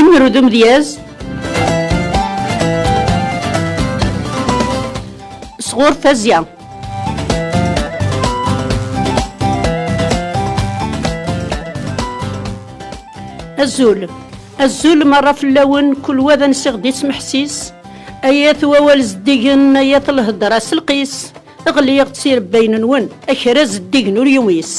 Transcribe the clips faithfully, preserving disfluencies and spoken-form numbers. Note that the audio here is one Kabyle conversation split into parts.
Imru d umedyaz sɣur Fazya. Azul. Azul merra fell-awen, kul wa d ansi ɣ-d-ismeḥsis. Ayat wawal zeddigen, ayat lhedra s lqis. Ɣliɣ-d s irebbayen-nwen, akra zeddigen ur yumis.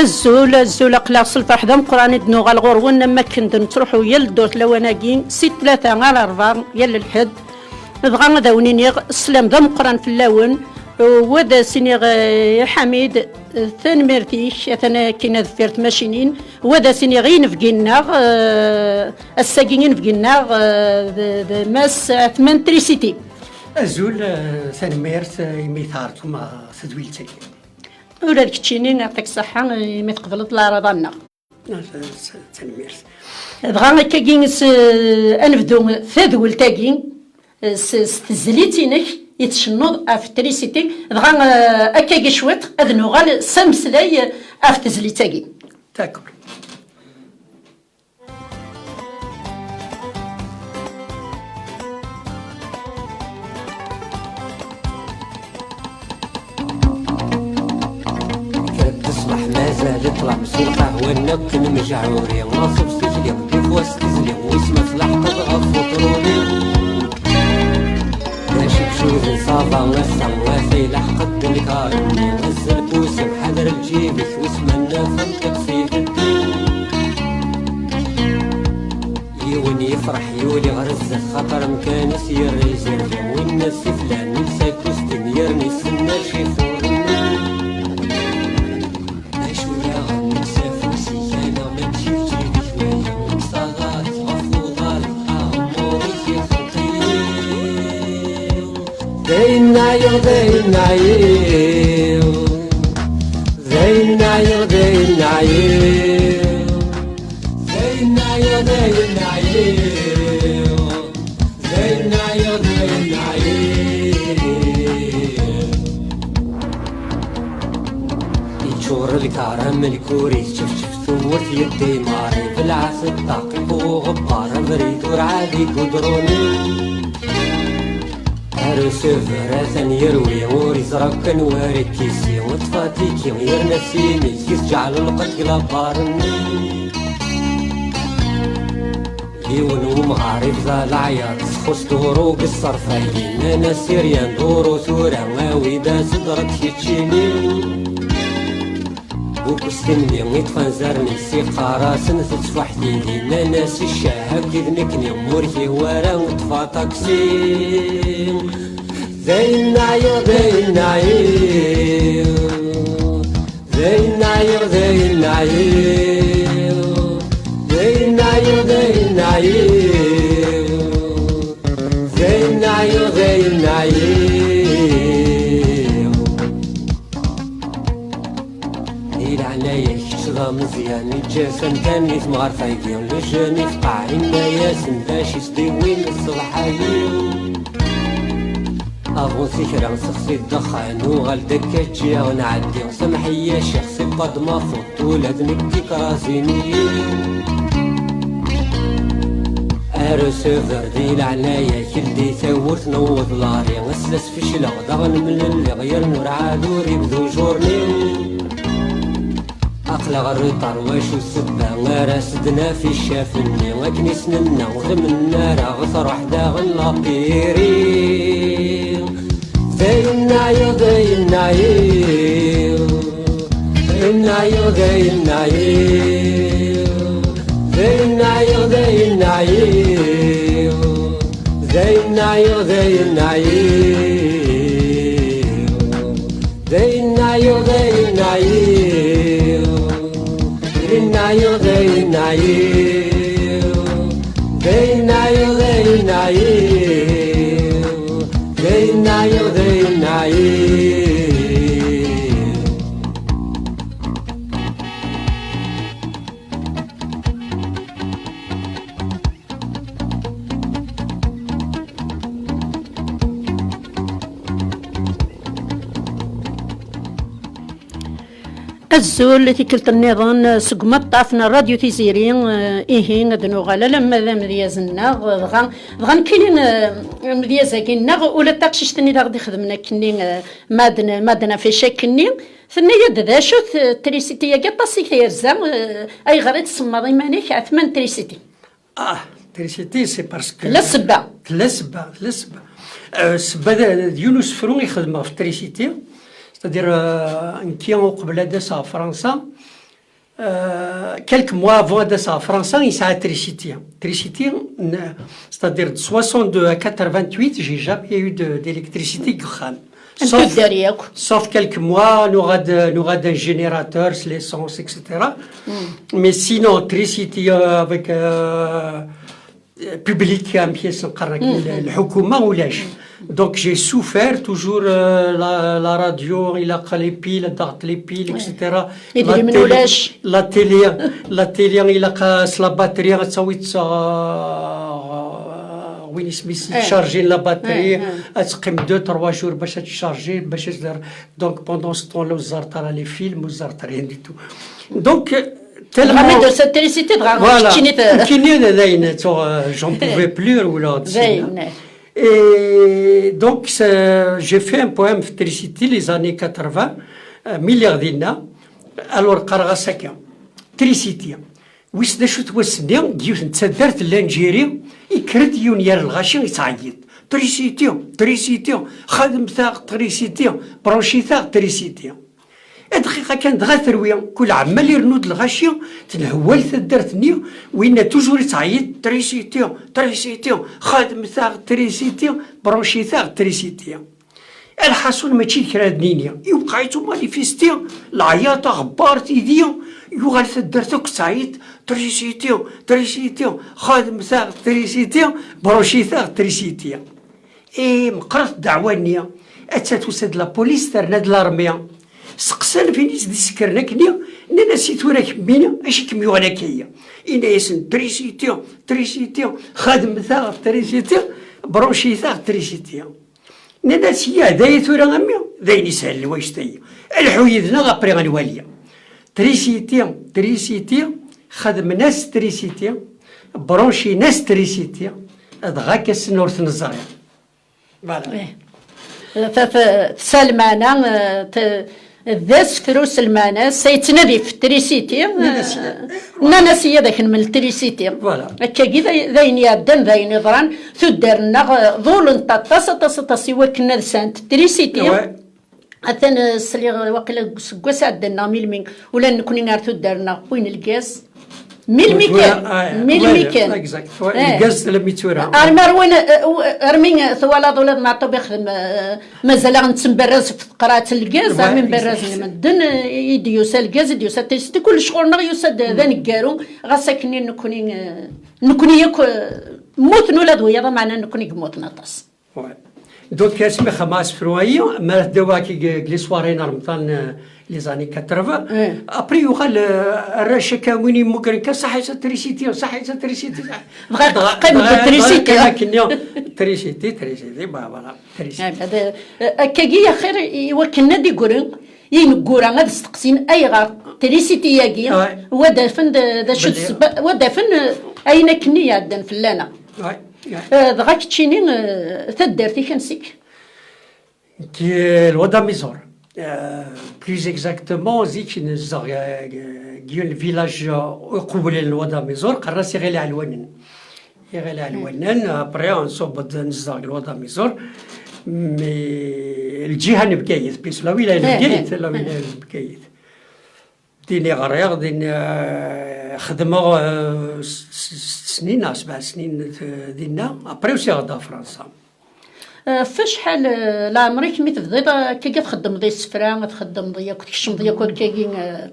Azul, azul, aql-aɣ s lferḥ d ameqqran i d-nuɣal ɣur-wen, am wakken d-nettruḥu yal ddurt lawan-agi, si tlata ar rebɛa, yal lḥedd. Dɣa ad awen-iniɣ sslam d ameqqran fell-awen, u ad as-iniɣ, eh, i Ḥamid, eh, tanemmirt-ik, atan akkin ad deffir tmacinin, u ad as-iniɣ i inebgi-nneɣ, eh, ass-agi inebgi-nneɣ, eh, d, d Mass Atman Trisiti. Azul, eh, tanemmirt, eh, imi tɛerḍem, eh, tadwilt-agi. Ula d keččini, neɛṭik ṣṣeḥḥa, eh, imi tqebleḍ leɛraḍa-nneɣ. Ah, s-, s-, tanemmirt. Dɣa akkagi s, eh, ad nebdu tadwilt-agi, eh, s, s tezlit-inek i tcennuḍ ɣef trisiti. Dɣa, eh, akkagi cwiṭ ad nuɣal s ameslay ɣef tezlit-agi. D'accord. Kra n ṣṣbeḥ mazal ṭṭlam s lqahwa n akk n mejɛuri, aṣub s tikli, des fois s tezli, wis ma tleḥqeḍ ɣef uṭruli. D acebcud n ṣṣaba ass-a, ata ileḥq-d lkar-nni, azzel n wusem, ḥader lǧib-ik, wis ma naf nṭiq s ibeddi. Yiwen yefreḥ yuli ɣer zdat, xaṭer amkan-is yerra izerdi. Winna s iflan, yelsa kustin, yerna isenna lxifuren. D acu daɣen nekk s afus-ik, anaɣ mačči d jid-ik waya? Nekk s aɣar-ik ɣef uḍar-ik, aɛemmur-ik ixelq-iyi. D ayen ɛyiɣ, d ayen ɛyiɣ, d ayen Ɛyiɣ, dayen ɛyiɣ. Dayen ɛyiɣ, dayen ɛyiɣ. Dayen ɛyiɣ, dayen ɛyiɣ. Iččur lkar am lkuri, teččefčef tewwurt yeddi mari, belɛet ṭṭaq iqu uɣebbar, abrid ur ɛad igudruni. Arusuber atan yerwi, ur iẓra kan war ikkisi, ṭṭfatiki yerna s imi-s yesǧeɛ lqed deg labar-nni. Yiwen umɣar ibda leɛyaḍ, txuṣ duru deg ṣṣerf-agi, nnan-as iryan duru tura, awi-d asedret keččini. Bukustin-nni iṭṭfen zerni-s, iqqar-asen tettfuḥ tidi, nnan-as ccah akked nekni, ur kiw ara ṭṭef aṭaksi. Dayen ɛyiɣ, dayen ɛyiɣ. Dayen ɛyiɣ, dayen ɛyiɣ. Dayen ɛyiɣ, dayen ɛyiɣ. Dayen ɛyiɣ, dayen ɛyiɣ. Di leɛnaya-k, kečč d ameẓyan, eǧǧ-as amkan i temɣart-agi, le jeune ifqeɛ, inna-yasen d acu i s-d-iwwin ṣṣbeḥ-agi. Aḍu-t i kra, sexsi ddexxan, uɣal-d akka ǧǧiɣ nɛeddi, samḥ-iyi a ccix, c'est pas de ma faute, ula d nekk ikraẓ-iyi. Arusuber di leɛnaya-k, ldi tawwurt newweḍ lari, ass-a sfecleɣ, daɣen mlelliɣ, yernu ur ɛad ur ibdu jurni. Aql-aɣ rriṭar, wacu ssebba ara s-d-naf iccafen-nni? Akken i s-nenna ur d-menna ara, ɣ-truḥ daɣen lapiri. Dayen ɛyiɣ, dayen ɛyiɣ. Dayen ɛyiɣ, dayen ɛyiɣ. Dayen ɛyiɣ, dayen ɛyiɣ. Dayen ɛyiɣ, dayen ɛyiɣ. Dayen ɛyiɣ, dayen ɛyiɣ. Dayen ɛyiɣ, dayen ɛyiɣ. Dayen ɛyiɣ, dayen ɛyiɣ. Dayen ɛyiɣ, dayen ɛyiɣ. Azul, tikkelt nniḍen seg umaṭṭaf n Radio Tiziri, eh, ihi ad nuɣal alamma d amedyaz-nneɣ, dɣa, dɣa nekkini, eh, amedyaz-agi-nneɣ, ula d taqcict-nni d aɣ-d-ixedmen akkenni, eh, Madna, Madna Fic akkenni, tenna-yad d acu-t, eh, trisiti-agi aṭas i t-yerza, eh, ayɣer i tsemmaḍ iman-ik Ɛetman Trisiti? Ah, trisiti, c'est parce que Tella ssebba. Tella ssebba, tella ssebba. Euh, ssebba d, d yiwen usefru i xedmeɣ ɣef trisiti, c'est-à-dire, euh, nekki uqbel ad d-aseɣ ɣer Fransa, euh, quelques mois avant ad d-aseɣ ɣer Fransa, yesɛa trisiti. Trisiti, n-, c'est-à-dire de soixante-deux à quatre-vingt-huit, j'ai jamais eu de, d'électricité deg uxxam. Sauf, sauf quelques mois, nuɣ-d, nuɣ-d un générateur, l'essence, et cetera. Mais sinon, trisiti, euh, avec, euh, public, amek i s-neqqar akken, lḥukuma ulac. Donc j'ai souffert toujours, euh, la, la radio, ilaq les piles, ad d-taɣeḍ les piles, et cetera. La télé, la télé, la télé, ilaq s la batterie, ad tawiḍ, euh, win isem-is, charger la batterie, ad teqqim deux, trois jours bac ad tcharger, bac ad tder. Donc pendant ce temps-là, ur ẓerret ara les films, ur ẓerret rien du tout. Donc, euh, tellement. Dɣa mi d-tusa trisiti, dɣa voilà, keččini t- nekkini d ayen, tuɣ, euh, j'en pouvais plus, ula d dayen. Et donc, c'est, j'ai fait un poème ɣef trisiti, les années quatre-vingts, euh, mi lliɣ dinna. Alors, qqareɣ-as akka, trisiti. Wissen d acu-t wass-nni, deg yiwet n taddart n Lanǧiri, ikker-d yiwen yar lɣaci, yettɛeyyiḍ: Trisiti, trisiti, xadmet-aɣ trisiti, branchit-aɣ trisiti. Dqiqa kan dɣa terwi, kul ɛemmal irennu-d lɣaci, tenhewwal taddart-nni, winna toujours yettɛeyyiḍ: Trisiti, trisiti, xadmet-aɣ trisiti, branchit-aɣ trisiti. Lḥaṣun, mačči d kra ad nini, iwqeɛ-itt umanifesti, leɛyaṭ, aɣebbar, tidi, yuɣal taddart akk tettɛeyyiḍ: Trisiti, trisiti, xadmet-aɣ trisiti, branchit-aɣ trisiti. I meqqret ddeɛwa-nni, atta tusa-d la police, terna-d l'armée. Seqsan win i s-d-isekkren akkenni, nnan-as: "I tura kemmini, acu i kem-yuɣen akka-yi?" Inna-yasen: "Trisiti, trisiti, xadmet-aɣ trisiti, branchit-aɣ trisiti." Nnan-as: "Ya, d aya tura a mmi, d ayen isehlen wannect-ayi. Lḥu yid-neɣ, après ad nwali." Trisiti, trisiti, xedmen-as trisiti, brancin-as trisiti, dɣa akka ass-n ur ten-ẓriɣ. Voilà. Eh. T-, t-, tesɛa lmeɛna, eh, t-, d asefru s lmeɛna-s, yettnadi f trisiti, eh, nnan-as, "Iyyat ad ak-nmel trisiti." Voilà. Akkagi d ay-, d ayen iɛeddan, d ayen iḍran, tuddar-nneɣ, eh, ḍulent aṭas, aṭas, aṭas i wakken ad sɛent trisiti. Ouais. Atan, eh, sliɣ, eh, waqila deg useggas iɛeddan neɣ melmi, ula d nekni ar tuddar-nneɣ wwin lgaz. Melmi kan, ah, melmi kan. Exact. Ouais, eh. Lgaz, la mi tura. Armi ar win, eh, u-, armi, eh, twalaḍ ula d Meɛṭub ixdem, eh, mazal-aɣ nettembarraz f tqerɛet n lgaz, armi mbarrazen medden, eh, i d-yusa lgaz, i d-yusa trisiti, kullec ɣur-neɣ yusa-d d aneggaru, ɣas akkenni nekni, eh, nekni yakk, eh, mmuten ula d wiyaḍ, ameɛna nekni yemmuten aṭas. Ouais. Donc, asmi xedmeɣ asefru-ayi, mi ara t-d-awiɣ deg, deg les soirées n Remḍan, euh, les années quatre-vingts. Après, yuɣal, euh, arrac akka, win yemmugren kan, "Saḥit a trisiti, saḥit a trisiti, saḥit." Dɣa teqqim-d trisiti. Dɣa teqqim akkenni, trisiti, trisiti, bah, voilà, trisiti. Akkagi axir i wakken ad d-igri ineggura ad steqsin ayɣer trisiti-agi, wa d-afen d, d acu d ssebba, wa d-afen, euh, ayen akkenni iɛeddan fell-aneɣ. Eh, dɣa keččini, eh, taddart-ik ansi-k? Nekk, eh, Lwad Amiẓur. Eh, plus exactement, zik nezdeɣ, eh, deg yiwen village, eh, uqewwlen Lwad Amiẓur, qqaren-as Iɣil Ɛelwanen. Iɣil Ɛelwanen, après, nṣubb-d nezdeɣ deg Lwad Amiẓur. Mais lǧiha n Bgayet, puisque la wilaya n Bgayet, la wilaya n Bgayet. Din i ɣriɣ, din, eh, xedmeɣ, eh, s-, s-, snin, neɣ sebɛa snin, eh, dinna. Après, usiɣ-d ɣer Fransa. Eh, f acḥal, eh, leɛmer-ik mi tebdiḍ akkagi txeddmeḍ isefra, txeddmeḍ yakk, tkecmeḍ yakk akkagi, eh?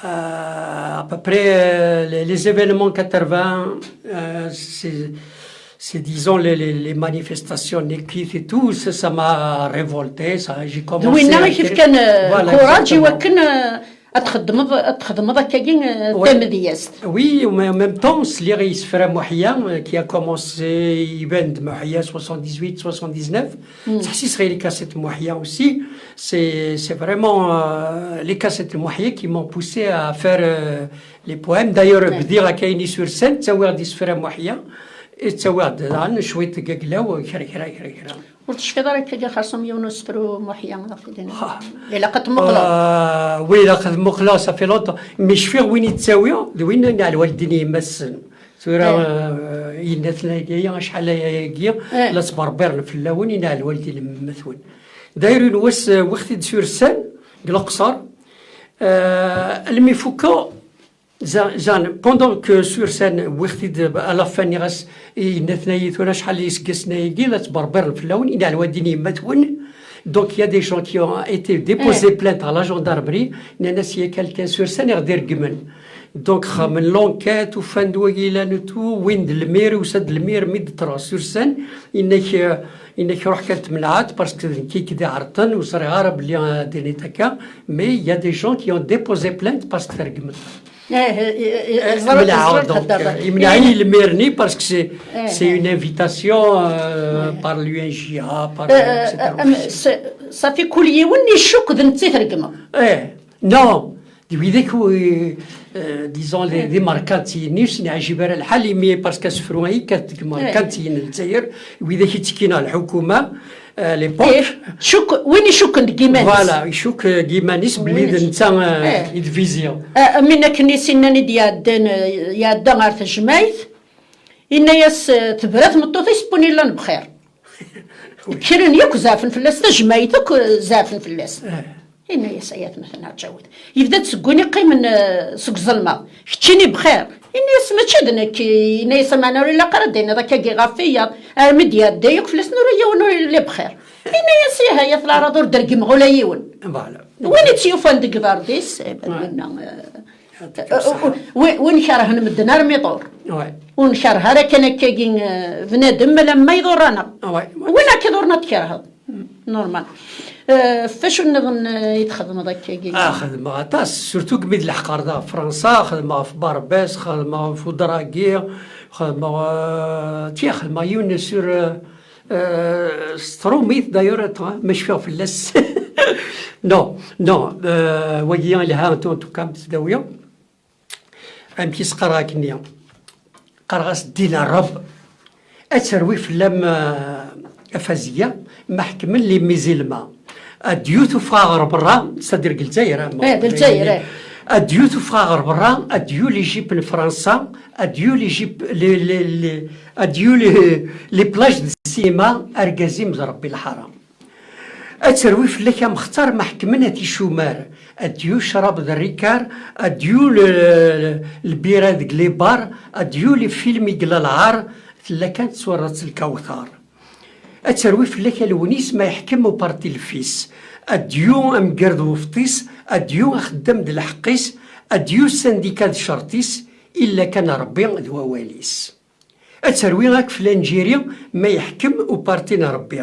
Euh, à peu près, euh, les, les événements quatre-vingts, euh, c'est, c'est, disons, les, les, les manifestations, les cuites et tout, ça, ça m'a révolté, ça, j'ai commencé à... D winna i k-yefkan, euh, voilà, courage i wakken, euh, ad txedmeḍ, ad txedmeḍ akkagi, euh, tamedyazt. Oui, mais en même temps, sliɣ i yisefra Muḥya, euh, qui a commencé, iban-d Muḥya soixante-dix-huit, soixante-dix-neuf. Ttḥessiseɣ i les cassettes Muḥya aussi. C'est, c'est vraiment, euh, les cassettes Muḥya qui m'ont poussé à faire, euh, les poèmes. D'ailleurs, bdiɣ akka-yini sur scène, ttawiɣ-d isefra Muḥya, ttawiɣ-d daɣen cwiṭ deg aglaw, kra, kra, kra, kra. Ur tecfiḍ ara akka xersum yiwen usefru Muḥya, ɣef idin? Ilaq ad tmuqleḍ. Ah, oui, ilaq ad muqleɣ, ça fait longtemps. Mais cfiɣ win i ttawiɣ, d win n Ɛelwaddin Yemma-tsen. Tura, eh, yenna-ten ayagi, acḥal ayagi, la ttberbiren fell-awen, i Ɛelwaddin Yemma-twen. D'ailleurs, une wass, eh, wwiɣ-t-id sur scène, deg Leqṣer. Eh, almi fukkeɣ, Za-, zan, pendant que sur scène, wwiɣ-t-id à la fin, nniɣ-as, i yenna-ten-ayi tura acḥal n yiseggasen-agi, la ttberbiren fell-awen, i Ɛelwaddin Yemma-twen. Donc, il y a des gens qui ont été déposer plainte à la gendarmerie, nnan-as, il y a quelqu'un sur scène i ɣ-d-ireggmen. Donc, xedmen l'enquête, ufan-d wagi yellan et tout, wwin-d lmir, yusa-d lmir, mi d-ṭṭreɣ sur scène, yenna-k, yenna-k ruḥ kan temneɛ-it, parce que d nekk i k-d-iɛerḍen, ur ẓriɣ ara belli, euh, ad d-tiniḍ akka, mais il y a des gens qui ont déposé plainte parce que treggmeḍ. Eh, eh, eh, eh, eh, ẓriɣ, mleɛ, ẓriɣ donc, thedder. Eh, imneɛ-iyi lmir-nni parce que c'est, eh, c'est une invitation, euh, par l'U N J A, par, eh, eh, et cetera. Eh, eh, c'est, ça fait kul yiwen icukk d netta i treggmeḍ. Eh, non. D widak, euh, euh, disons, les, les merkantiyen, ur sen-yeɛjib ara lḥal, imi parce que asefru-a yekkat deg merkantiyen n Lezzayer, widak i ttekkin ɣer lḥukuma, à l'époque. Eh, cukk, win icukken deg yiman-is. Voilà, icukk, euh, deg yiman-is belli d netta, euh, i d vision. Ah, am win akken i s-innan i d-iɛeddan, euh, iɛedda ɣer tejmaɛt, inna-yas, euh, tebra tmeṭṭut-is, win illan bxir. Kkren yakk zeɛfen fell-as, tajmaɛt akk, euh, zeɛfen fell-as. Inna-yas, ay atmaten, ɛǧawed. Yebda-d seg win iqqimen, eh, seg uẓelma. Keččini bxir. Inna-yas, mačči d nekk. Inna-yas, ameɛna ur ilaq ara d-tiniḍ akkagi ɣef wiyaḍ. Armi d-iɛedda yakk fell-asen, ula yiwen ur yelli bxir. Inna-yas, ih, ay at leɛraḍ, ur d-reggmeɣ ula yiwen. Voilà. Win i tt-yufan deg iḍarren-is, eh, winna, eh, Wi-, win kerhen medden armi ḍur. Ouais. Ur nkerh ara kan akkagi, eh, bnadem, alamma iḍurr-aneɣ. Ouais, ouais. Win akka iḍurren ad tkerheḍ. Normal. Eh, ɣef wacu nniḍen, eh, i txedmeḍ akkagi? Ah, xedmeɣ aṭas, surtout deg mi d-leḥqeɣ da Fransa, xedmeɣ ɣef Barbès, xedmeɣ ɣef Udragi, xedmeɣ, eh, tiens, xedmeɣ yiwen sur, eh, eh, s trumit, d'ailleurs, attends, ma cfiɣ fell-as. Non, non, eh, wagi yelha, en tout cas, am tdawi. Amek i s-qqareɣ akkenni? Qqareɣ-as Ddin Rreb. Ad terwi fell-am, eh, a Faziya, ma ḥekmen les musulmans. Adieu tuffɣa ɣer berra, c'est-à-dire deg Lezzayer, ah, eh, d Lezzayer, eh. Adieu tuffɣa ɣer berra, adieu l'Égypte n Fransa, adieu l'Égypte, les, les, les, adieu les, les plages de Sima, argaz-im d Rebbi lḥaram. Ad terwi fell-ak amextar ma ḥekmen at icumar. Adieu ccrab d rrikar, adieu le, le, lbira deg les bars, adieu les films i yella lɛar, tella kan tettwarratt lkawtar. Ad terwi fell-ak alwnis ma yeḥkem uparti lfis. Adieu amger d wefṭis, adieu axeddam d lḥeqq-is, adieu sandika d ccerṭ-is, illa kan Rebbi d wawal-is. Ad terwi akk f Lanjiri ma yeḥkem uparti n Rebbi.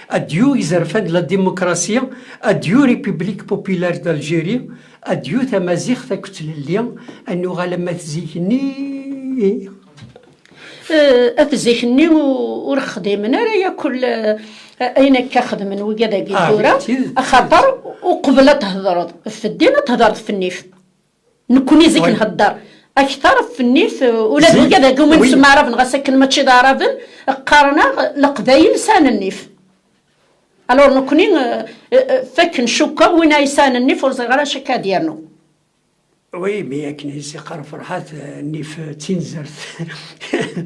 Adieu izerfan de la démocratie, adieu République populaire d'Algérie, adieu tamaziɣt akked tlelli, ad nuɣal am at zik-nni. Eh, at zik-nni u-, ur xdimen ara yakk l-, ayen akka xedmen wigad-agi tura, axaṭer uqbel ad thedreḍ f ddin ad thedreḍ f nnif. Nekkni zik nhedder akter ɣef nnif, ula d wigad-agi umi nsemma Araben, ɣas akken mačči d Araben, qqaren-aɣ Leqbayel sɛan nnif. Alors nekkni, eh, eh, eh, fakken cukkeɣ win ay yesɛan nnif ur ẓriɣ ara acu akka ad yernu. Oui, mais akken i s-iqqar Ferḥat, eh, nnif, eh, d tinzert.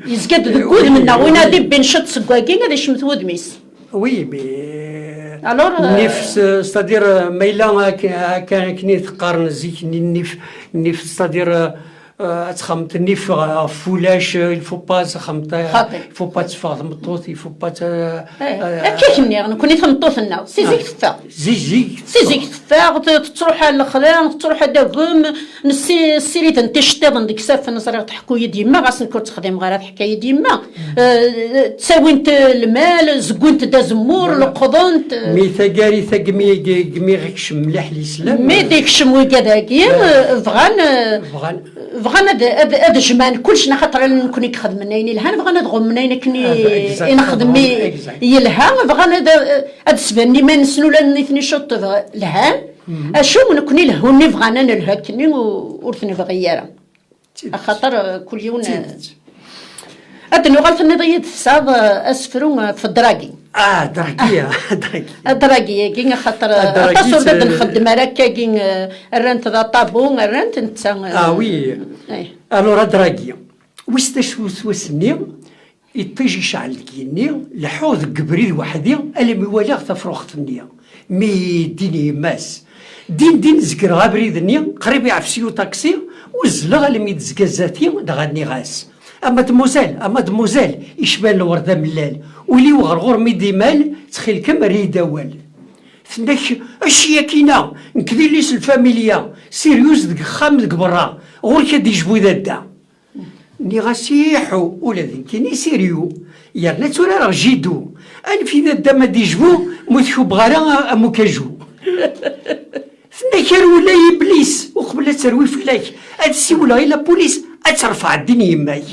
Yezga-d deg wudem-nneɣ, win ad ibbin ciṭ seg wagi ad icmet wudem-is. Oui, mais, euh, alors, euh, nnif, c'est-à-dire, euh, ma yella ak-, ak-, akken i t-qqaren zik-nni nnif, nnif, c'est-à-dire, euh, euh, ad txedmeḍ nnif ɣef ulac, euh, il faut pas txedmeḍ, euh, xaṭi. Il faut pas teffeɣ tmeṭṭut, il faut pas t-, euh, eh, euh, akka i k-nniɣ, nekkni tameṭṭut-nneɣ, si zik teffeɣ. Zik, zik. Si zik teffeɣ, t-, tettruḥ ar lexla, tettruḥ ad agem, nessi-, ssirident iceṭṭiḍen deg isaffen, ẓriɣ teḥku-yi-d yemma, ɣas nekk ur tt-xdimeɣ ara, teḥka-yi-d yemma. Eh, ttawint lmal, zewwint-d azemmur, leqḍent. Mi tagarit, agmi, agmi ɣ-ikcem mliḥ lislam. Mi d-ikcem wigad-agi, eh, bɣan, eh, bɣan ad, ad, ad jemɛen kullec, neɣ xaṭer ala nekkni i ixedmen ayen ilhan, bɣan ad ɣummen ayen akken i, i nexdem i, yelha, bɣan ad, ad sbanen iman-nsen ula d nitni ciṭ lhan, acu nekkni lehhu-nni bɣan ad nelhu akkenni u-, ur t-nebɣi ara. Tidet. Axaṭer, eh, kul yiwen, eh, tidet. Ad nuɣal tenniḍ-iyi-d tesɛiḍ, eh, asefru, eh, f dragi. Ah, dragi, ah, dragi. Dragi-agi, axaṭer, eh, aṭas ur d nxeddem ara akkagi, eh, rran-t d aṭabu, rran-t netta, eh, ah, oui. Eh. Alors, dragi. Wis d acu s wass-nni, iṭij icɛel deg yigenni, leḥḥuɣ deg ubrid weḥd-i, alammi walaɣ tafruxt-nni. Mi ddin yemma-s. Din din zegreɣ abrid-nni, qrib iɛfes-iyi uṭaksi, uzzleɣ almi d-tezga zdat-i, dɣa nniɣ-as: "A mademoiselle, a mademoiselle, icban lwerd amellal, ul-iw ɣer ɣur-m i d-imal, ttxil-kem, err-iyi-d awal." Tenna-k: "Aci akkin-a, nekk d yelli-s n lfamilya, sérieux deg uxxam deg berra, ɣur-k ad d-ijbu dadda." Nniɣ-as: "Iḥu, ula d nekkini sérieux, yerna tturareɣ jidu. Anef i dadda ma d-ijbu, ma ur t-kubbeɣ ara am ukaju." Tenna-k: "Ar ula iblis, uqbel ad terwi fell-ak, ad siwleɣ i la police, ad terfeɛ ddin yemma-k."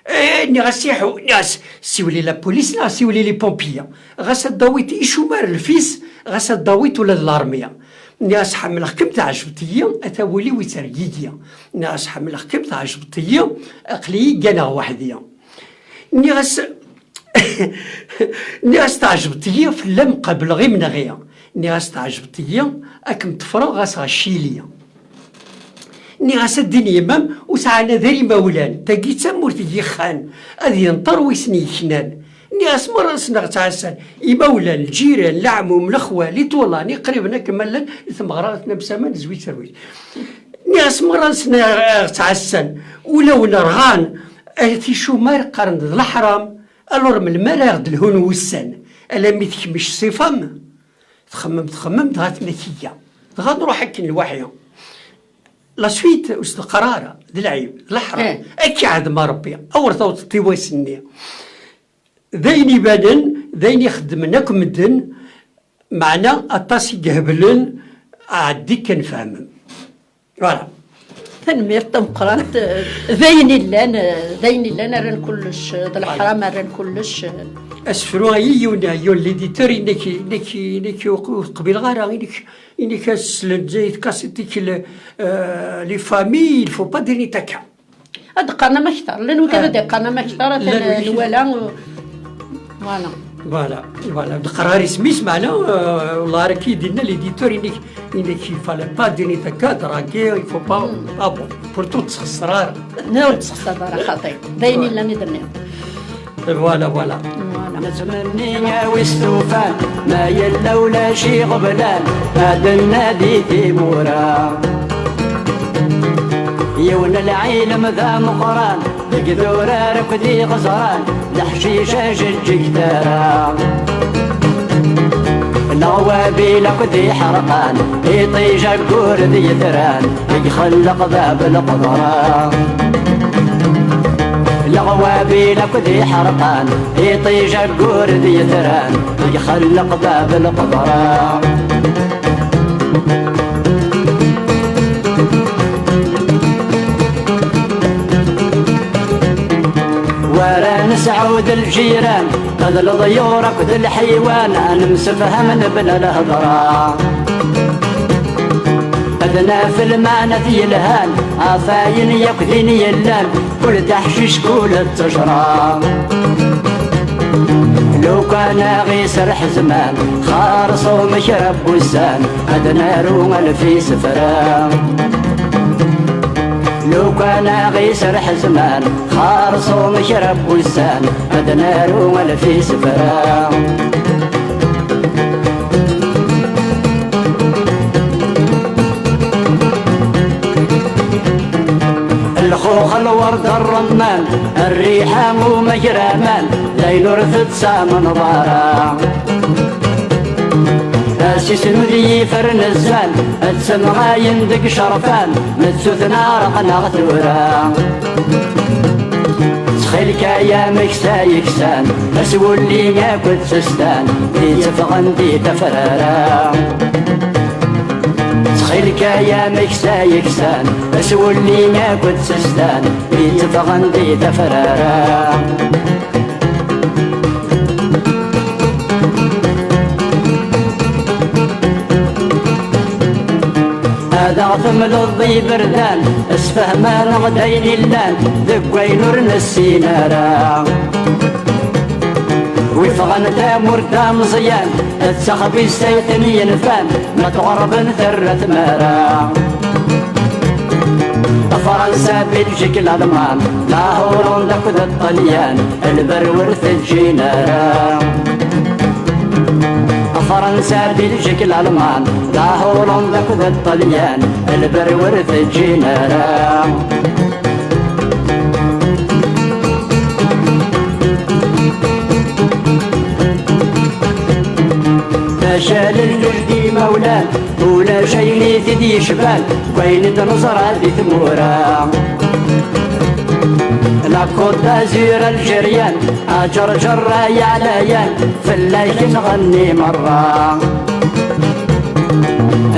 Eh, nniɣ-as: "Iḥu," nniɣ-as, "siwel i la police neɣ siwel i les pompiers. Ɣas ad d-tawiḍ icumar lfis, ɣas ad d-tawiḍ ula d l'armée." Nniɣ-as: "Ḥemmleɣ-kem, tɛejbeḍ-iyi, ata wul-iw yettergigi." Nniɣ-as: "Ḥemmleɣ-kem, tɛejbeḍ-iyi, aql-iyi gganeɣ weḥd-i." Nniɣ-as, nniɣ-as: "Tɛejbeḍ-iyi, fell-am qableɣ imenɣi." Nniɣ-as: "Tɛejbeḍ-iyi, ad kem-ṭṭfreɣ ɣas ɣer Ccili." Nniɣ-as: "A ddin yemma-m, ur ttɛanad ara imawlan, tagi d tamurt n yixxan, ad yenṭer wi sen-yeknan." Nniɣ-as: "Merra-nsen ad ɣ-ttɛassan, imawlan, lǧiran, leɛmum, lexwal, iṭulan, iqriben akken ma llan, di tmeɣra, atna msaman, zwit terwit." Nniɣ-as: "Merra-nsen ad ɣ-ttɛassan, ulawen rɣan, at icumar qqaren-d d leḥram, alors melmi ara aɣ-d-lhun wussan, alammi tekmec ṣṣifa-m?" Txemmem, txemmem, dɣa tenna-k: "Iyya, dɣa nruḥ akken lwaḥi." La suite, ur s-teqqar ara, d lɛib, d leḥram. Eh. Ad k-iɛdem Rebbi, awer tawḍeḍ i wass-nni. D ayen ibanen, d ayen ixeddmen akk medden, Meɛna aṭas i iheblen, ɛeddi kan fehmem. Voilà. Tanemmirt tameqqrant, eh, d ayen illan, eh, d ayen illan, rran kullec, eh, d leḥram, rran kullec, eh. Asefru-ayi yiwen, yiwen l'éditeur, inek, inek, inek ur qbileɣ ara, inek, inek aslen Zayt kasit-ik le, euh, les familles, il faut pas dire Nitaka. Ad qqaren amaktar, llan wigad ad qqaren amaktar, atan nwala. Voilà. Voilà, voilà. Deqrar isem-is, meɛna, euh, والله ara k-id-inna l'éditeur, inek, inek, il fallait pas dire Nitaka, draguer, il faut pas, ah bon, pourtant ur ttxeṣṣer ara. Ur ttxeṣṣer ara, xaṭi. D ayen illan i d-nniɣ. Voilà, voilà. Voilà. Nettmenni a wi stufan, ma yella ulac iɣeblan, ad nnadi timura. Yiwen lɛilem d ameqqran, deg durar akked iɣeẓran, leḥcic ajeǧǧig tara. Leɣwabil akked iḥerqan, iṭij aggur d yetran, ixelleq bab lqedra. Leɣwabil akked iḥerqan, iṭij aggur d yetran, ixelleq bab lqedra. Wara nesɛud lǧiran, d leḍyur akked lḥiwan, ad nemsefham nebna lhedra. Ad naf lmeɛnat yelhan, ɣef ayen yakk din yellan, kul d aḥcic, kul d ttejra. Lukan aɣ-iserreḥ zzman, xerṣum kra n wussan, ad naru alef isefra. Lukan aɣ-iserreḥ zzman, xerṣum kra n wussan, ad naru alef isefra. Lxux, lwerd, ṛṛemman, rriḥa, umagraman, d ayen ur tettamneḍ ara. Asisnu d yifer n zzan, ttemɣayen deg icerfan, mettuten ɛerqen-aɣ tura. Ttxil-k ay ameksa yeksan, aswulli akked testan, i tteffɣen di tafrara. Ttxil-k ay ameksa yeksan, aswulli akked testan, i tteffɣen di tafrara. Ad aɣ-temleḍ d iberdan, sfehman-aɣ-d ayen illan deg wayen ur nessin ara. Wi ffɣen tamurt d ameẓyan, d taxbizt ay ten-yenfan, ma tɣerben terra tmara. Fransa, Biljik, Lalman, la Hollande akked Ṭṭalyan, lberru ur t-ǧǧin ara. Fransa, Biljik, Lalman, la Hollande akked Ṭṭalyan, lberru ur t-ǧǧin ara. Acal n lǧehd imawlan, ulac ayen i t-id-yecban, deg wayen i d-neẓra di tmura. La Côte d'Azur algérienne, aǧerǧer ay aɛlayan, fell-ak nɣenni merra.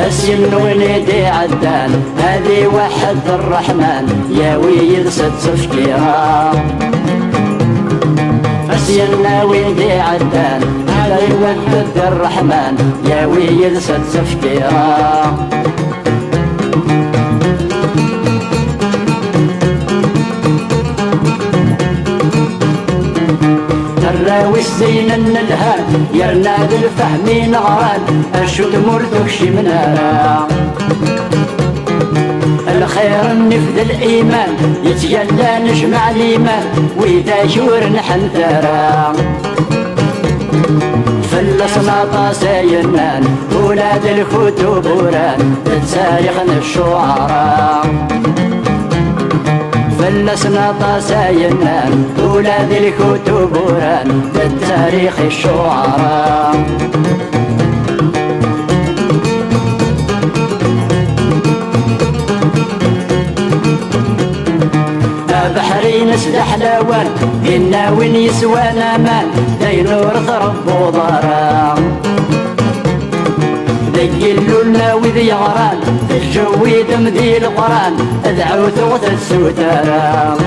Asyen win i d-iɛeddan, ad iweḥḥed Ṛṛeḥman, yawi yid-s ttefkira. Asyen win d-iɛeddan, ad iweḥḥed Ṛṛeḥman, yawi yid-s ttefkira. Arraw-is zeynen lhan, yerna d lfahem i neɣran, acu tmurt ur kcimen ara. Lxir nnif d liman, yettgalla nejmaɛ liman, widak ur nḥent ara. Fell-asen aṭas ay nnan, ula d lkutub uran, d ttarix n ccuɛara. Fell-asen aṭas ay nnan, ula d lkutub uran, d ttarix i ccuɛara. Abeḥri-ines d aḥlawan, dinna win yeswan aman, d ayen ur tṛebbuḍ ara. Deg Yillu n wid yeɣran, teǧǧewwidem di Leqran, dɛut ur tessut ara.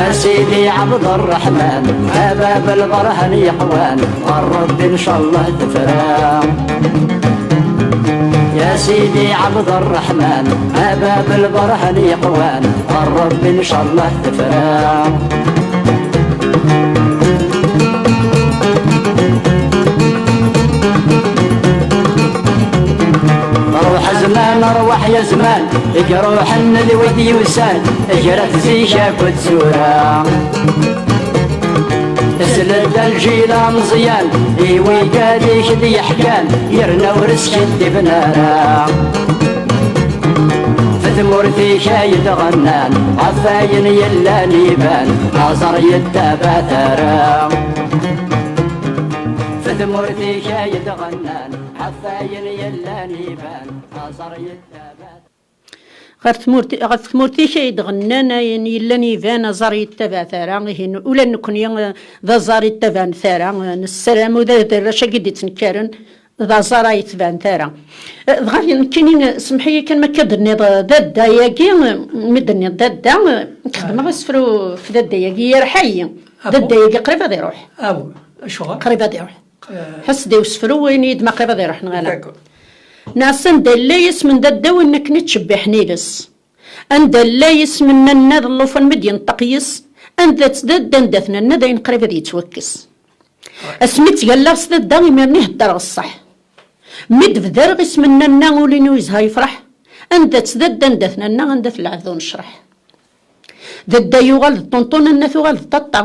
A Sidi Ɛebderreḥman, a bab lberhan yeqwan, ɣer Ṛebbi ncallah tefra. Ya Sidi Ɛebderreḥman, a bab lberhan yeqwan, ɣer Ṛebbi ncallah tefra. Ruḥ a zman, rwaḥ ya zman, i iruḥen d wid yusan, grat zik akked tura. Sel-d a lǧil ameẓyan, i wigad i k-d-yeḥkan, yerna ur skiddiben ara. F tmurt-ik ay d-ɣennan, ɣef wayen yellan iban, aẓar yettabat ara. F tmurt-ik ay d-ɣennan, ɣef wayen yellan iban, aẓar yettabat. Ɣer tmurt, ɣef tmurt-ik ay d-ɣennan, ayen yellan iban, aẓar yettabat ara, ihi ula d nekkni, eh, d aẓar yettaban tara, eh, nessaram ula d arrac-agi d-ittnekkaren, d aẓar ay tban tara. Eh, dɣa nekkini, eh, semmeḥ-iyi kan ma akka d-tenniḍ, eh, dadda-agi, eh, mi d-tenniḍ dadda, eh, nekk xedmeɣ asefru f dadda-agi, yerḥa-yi. Ah bon? Dadda-agi qrib ad iruḥ. Ah bon, acuɣer? Qrib ad iruḥ. Eh, ḥess-d i usefru, ini-yi-d ma qrib ad iruḥ neɣ ala. D'accord. Neɣ s anda yella yisem n dadda win akken i ttcebbiḥen iles. Anda yella yisem n nanna d llufan mi d-yenṭeq yis, anda-tt dadda, anda-t nanna, d ayen qrib ad yettwakkes. Asmi ttgallaɣ s dadda, imiren i heddreɣ ṣṣeḥ. Mi d-bdareɣ isem n nanna, ul-inu yezha yefreḥ. Anda-tt dadda, anda-t nanna, anda-t lɛebd unecreḥ. Dadda yuɣal d ṭunṭun, nanna tuɣal d ṭaṭṭa.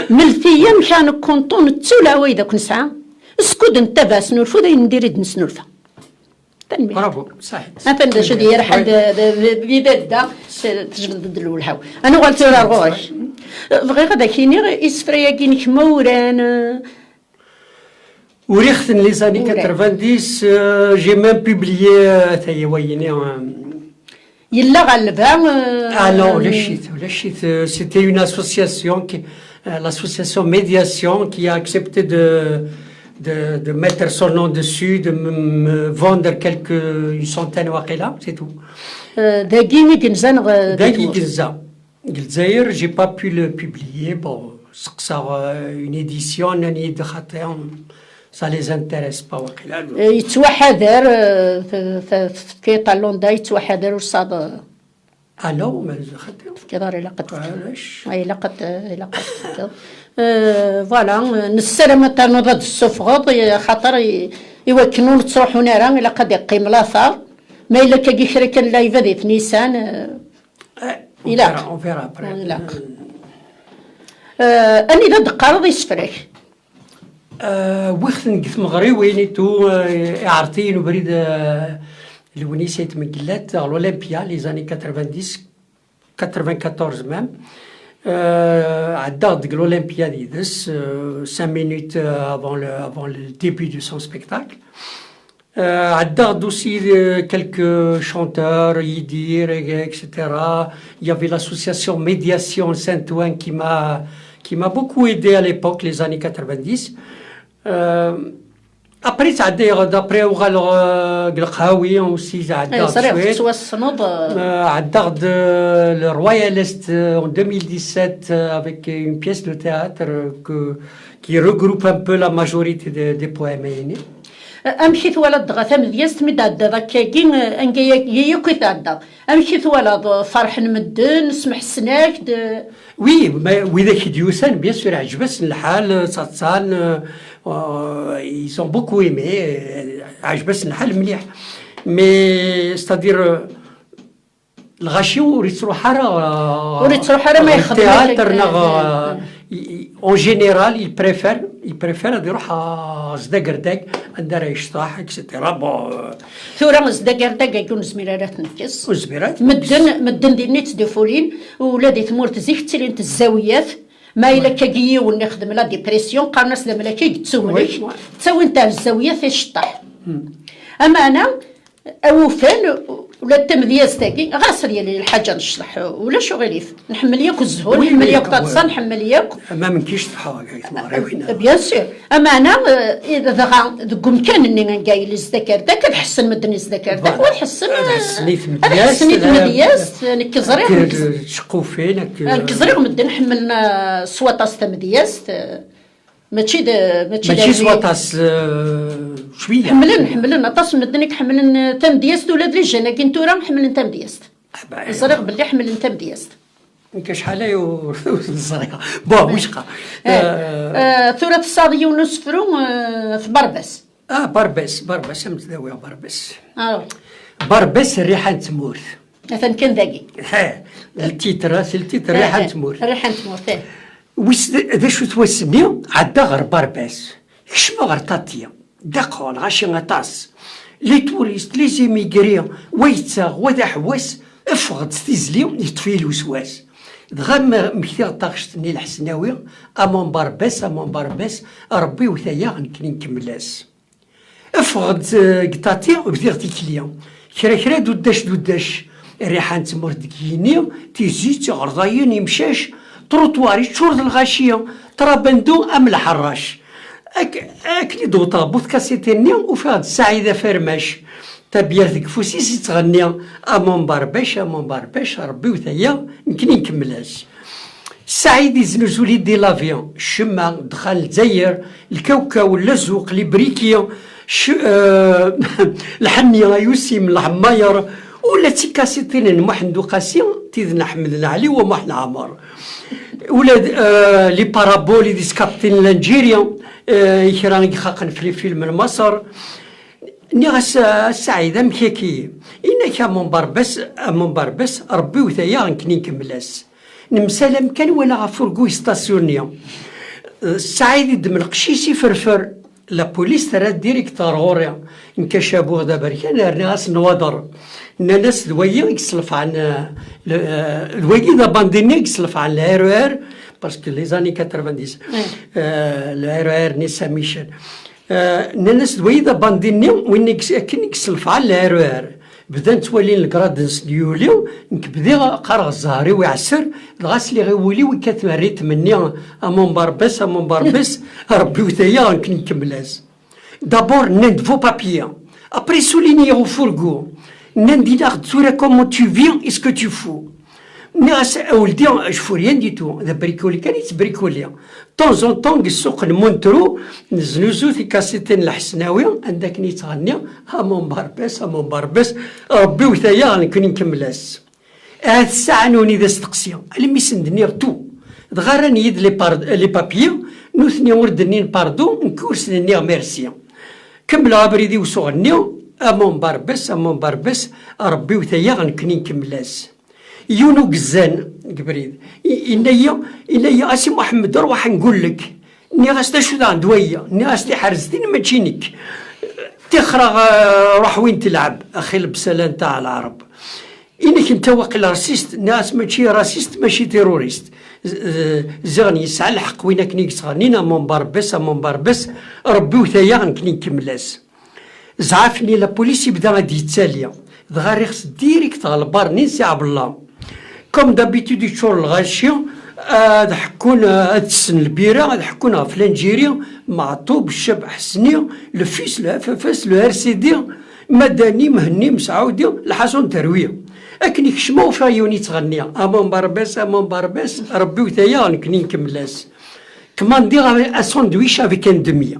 Mlet-iyi amek ara nekkunṭun, d ttu leɛwayed akk nesɛa. Skud nettabaɛ asnulfu, d ayen n diri d-nesnulfa. Tanemmirt. Bravo, saḥit. Atan d acu d yerḥan d, d, d, d dadda, tejbed-d lwelha-w. Ad nuɣal tura ar ɣur-k. Bɣiɣ ad ak-iniɣ, isefra-agi-inek ma uran, eh, Uriɣ-ten les années quatre-vingt-dix, euh, j'ai même publié, euh, ata-ya wayini, euh, Yella ɣalba, euh, Ah non, ulac-it, ulac-it, euh, c'était une association qui, euh, l'association Médiation qui a accepté de, de, de mettre son nom dessus, de me, me vendre quelques, une centaine waqila, c'est tout. Euh, dagi i yenza neɣ, euh, Dagi i yenza. Deg Lezzayer, j'ai pas pu le publier. Bon, seqsaɣ, euh, une édition, nnan-iyi-d xaṭi, ça les intéresse pas, waqila. Euh, yettwaḥader, euh, t-, t-, tefkiḍ talonda, yettwaḥader ur saḍ. Ah non, mais xaṭi. Tefkiḍ ara ilaq ad tefkiḍ. Ulac. Ah, ilaq ad, ilaq ad tefkiḍ. Euh, voilà, euh, nessaram ad ternuḍ ad d-tessufɣeḍ, i-, xaṭer i, i wakken ur ttruḥun ara, ilaq ad iqqim later. Ma yella akkagi kra kan live ad itnisan, euh, Eh, on Ilaq. verra, on verra après. Ilaq. Euh, anida d-teqqareḍ isefra-k? Euh, wwiɣ-ten deg tmeɣriwin et tout, euh, iɛreḍ-iyi ubrid, euh, Lewnis Ayt Mengellat, ɣer l'Olympia, les années quatre-vingt-dix, quatre-vingt-quatorze même. Euh, ɛeddaɣ deg l'Olympia yid-s, euh, cinq minutes, euh, avant le, avant le début de son spectacle. Euh, عداغ aussi, euh, quelques chanteurs, Yidir, et cetera. Il y avait l'association Médiation Saint-Ouen qui m'a, qui m'a beaucoup aidé à l'époque, les années quatre-vingt-dix. Euh, après, ça a d'après, euh, Leqhawi aussi, ça a Eh, ẓriɣ tettwassneḍ, euh, Euh, عداغ de, le Royaliste, euh, en deux mille dix-sept, euh, avec une pièce de théâtre, euh, que, qui regroupe un peu la majorité des, des poèmes. Amek i twalaḍ dɣa tamedyazt mi d-tɛeddaḍ akkagi, anga-agi akk i tɛeddaḍ? Amek i twalaḍ, ferḥen medden, smeḥsen-ak-d? Oui, mais widak i d-yusan, bien sûr, ɛǧeb-asen lḥal, ttaḍsan, euh, euh, ils ont beaucoup aimé, euh, ɛǧeb-asen lḥal mliḥ. Mais, c'est-à-dire, euh, Lɣaci ur yettruḥ ara, ur yettruḥ ara ma yexdem théâtre neɣ, en général, il préfère, il préfère ad iruḥ, ah, zdagerdag, anda ara yecṭeḥ, et cetera. Bon, euh, tura zdagerdag-agi ur nezmir ara ad t-nekkes. Ur nezmir ara ad t-nekkes. Medden, medden dinna ttdufulin, ula di tmurt zik ttilint zzawiyat, ma yella akkagi yiwen ixdem la dépression, qqaren-as d amlak i yettumlek, ttawin-t ar zzawiyat iceṭṭeḥ. Ameɛna, awufan, Ula d tamedyazt-agi, ɣas ad yali lḥaǧa n ccḍeḥ, ulac uɣilif. Nḥemmel yakk zzhu, oui, nḥemmel oui, yakk taḍsa, nḥemmel yakk. Ma menkix tebḥa, ay tmeɣriwin. Bien sûr. Ameɛna, eh, dɣa deg umkan-nni anga yella zdakardak, ad ḥessen medden i zdakardak, voilà, ad ḥessen, ad ḥessen i tmedyazt, ad ḥessen i tmedyazt, nekk ẓriɣ, nekk ẓriɣ. Tceqqufin, nekk, nekk ẓriɣ medden ḥemmlen, eh, s waṭas tamedyazt, eh, mačči d, mačči d mačči s waṭas, eh, cwiya. Ḥemmlen, ḥemmlen, aṭas n medden i iḥemmlen, eh, tamedyazt, ula d les jeunes-agi n tura ḥemmlen tamedyazt. Ah, bah, ẓriɣ belli ḥemmlen tamedyazt. Nekk acḥal aya ur, ur ẓriɣ. Bon, wicqa. Eh, eh, tura tesɛiḍ yiwen n usefru, eh, ɣef Barbas. Ah, Barbas, Barbas, am tdawi Barbas. Ah. Barbas, rriḥa n tmurt. Atan kan dagi. Ha, le titre, c'est le titre, rriḥa n tmurt. Rriḥa n tmurt, eh. Wis d, d acu-t wass-nni? Ɛeddaɣ ɣer Barbas. Kecmeɣ ɣer Tati. Ḍaqqeɣ lɣaci aṭas. Les touristes, les immigrés, wa yettaɣ, wa d aḥewwas, ffɣeɣ-d s tizli, yeṭṭef-iyi lweswas. Dɣa m-, mmektiɣ-d taɣect-nni Lḥesnawi, aman Barbas, aman Barbas, Rebbi wet-aya, nekkni nkemmel-as. Ffɣeɣ-d, eh, deg Tati, bdiɣ tikli. Kra kra, duddac duddac. Rriḥa n tmurt deg yigenni, tizi, tiɣerdayin, imcac, trottoir yeččur d lɣaci, trabando am lḥerrac. Ak-, akken i d-wwḍeɣ bu tkasiṭin-nni, ufiɣ-d Saɛid Afermac. Tabyirt deg ufus-is yettɣenni, aman Barbas, aman Barbas, Rebbi wet-aya, nekkni nkemmel-as. Saɛid yeznuzu l'idée de la vie, ccemma, ddexxan, Lezzayer, lkawkaw, llazuq, les briquets, c-, euh, lḥenni, ayusim, lɛemmayer, ula d tikasiṭin n Muḥend Uqasi, tid n Ḥmed Lɛali u Muḥ Lɛamer. Ula d, euh, les paraboles i d-iskaptin Lanǧiri, euh, i kra i ixaqen f les films n Maṣer. Nniɣ-as, a Saɛid, amek akka? Yenna-k a Mon Barbas, a Mon Barbas, Rebbi wet-aya, nekkni nkemmel-as. Nemsalam kan, walaɣ afurgu yestasyuni. Saɛid iddem lqecc-is iferfer. La police terra-d direct ɣer ɣur-i. Nekk acabuɣ d aberkan, rniɣ-as nnwaḍer. Nnan-as d wayi i yeslefɛen, eh, le, eh, d wayi d abandi-nni i yeslefɛen le R E R, parce que les années quatre-vingt-dix, eh, le R E R-nni Saint-Michel. Eh, nnan-as d wayi d abandi-nni, win i yes-, akken i yeslefɛen le R E R. Bdan ttwalin legrad-nsen yuli, nekk bdiɣ qqareɣ zzher-iw iɛesser, dɣa sliɣ i wul-iw ikkat rritm-nni, a Mon Barbès, a Mon Barbès, Rebbi wet-aya, nekk nkemmel-as. D'abord, nnan-d vos papiers. Après, sulin-iyi ɣef ufurgu. Nnan-d, inaɣ-d tura comment tu vis, est-ce que tu fumes? Nniɣ-as, a weldi, je fous rien du tout. D abrikuli kan i ttbrikuli. De temps en temps, deg ssuq n Montreux, neznuzu tikasitin n Lḥesnawi, anda akken yettɣenni, a Mon Barbès, a Mon Barbès, Rebbi wet-aya, nekkni nkemmel-as. Ahat ssaɛa-nwen i d asteqsi, almi sen-d-nniɣ tout. Dɣa rran-iyi-d les par-, les papiers, nutni ur d-nnin pardon, nekk ur sen-nniɣ merci. Kemmleɣ abrid-iw s uɣenni, a Mon Barbès, a Mon Barbès, Rebbi wet-aya, nekkni nkemmel-as. Yiwen ugezzan deg ubrid, i-, yenna-yi, yenna-yi, a Si Muḥemmed, rwaḥ nqull-ak. Nniɣ-as, d acu daɣen d waya? Nniɣ-as, tiḥerzetin mačči nekk. Tixreɣ, eh, ruḥ win telɛeb, axi lebsala nteɣ Lɛerb. Inek nta waqil raciste? Nniɣ-as, mačči raciste, mačči terroriste. Z-, eh, ziɣen yesɛa lḥeqq win akken i yettɣennin, a Mon Barbès, a Mon Barbès, Rebbi wet-aya, nekkni nkemmel-as. Zɛaf-nni la police yebda ad d-yettali, dɣa rriɣ-t direct ɣer lbar-nni n Si Ɛebdella. Comme d'habitude, yeččur lɣaci, ad ḥekkun, ad tessen lbira, ad ḥekkun ɣef Lanǧiri, Meɛṭub, Ccab Ḥesni, le fils, le F F S, le R C D, Madani, Mhenni, Mesɛudi, Lḥasun Terwi. Akken i kecmeɣ, ufiɣ yiwen yettɣenni, a Mon Barbès, a Mon Barbès, Rebbi wet-aya, nekkni nkemmel-as. Kmandiɣ un sandwich avec un demi.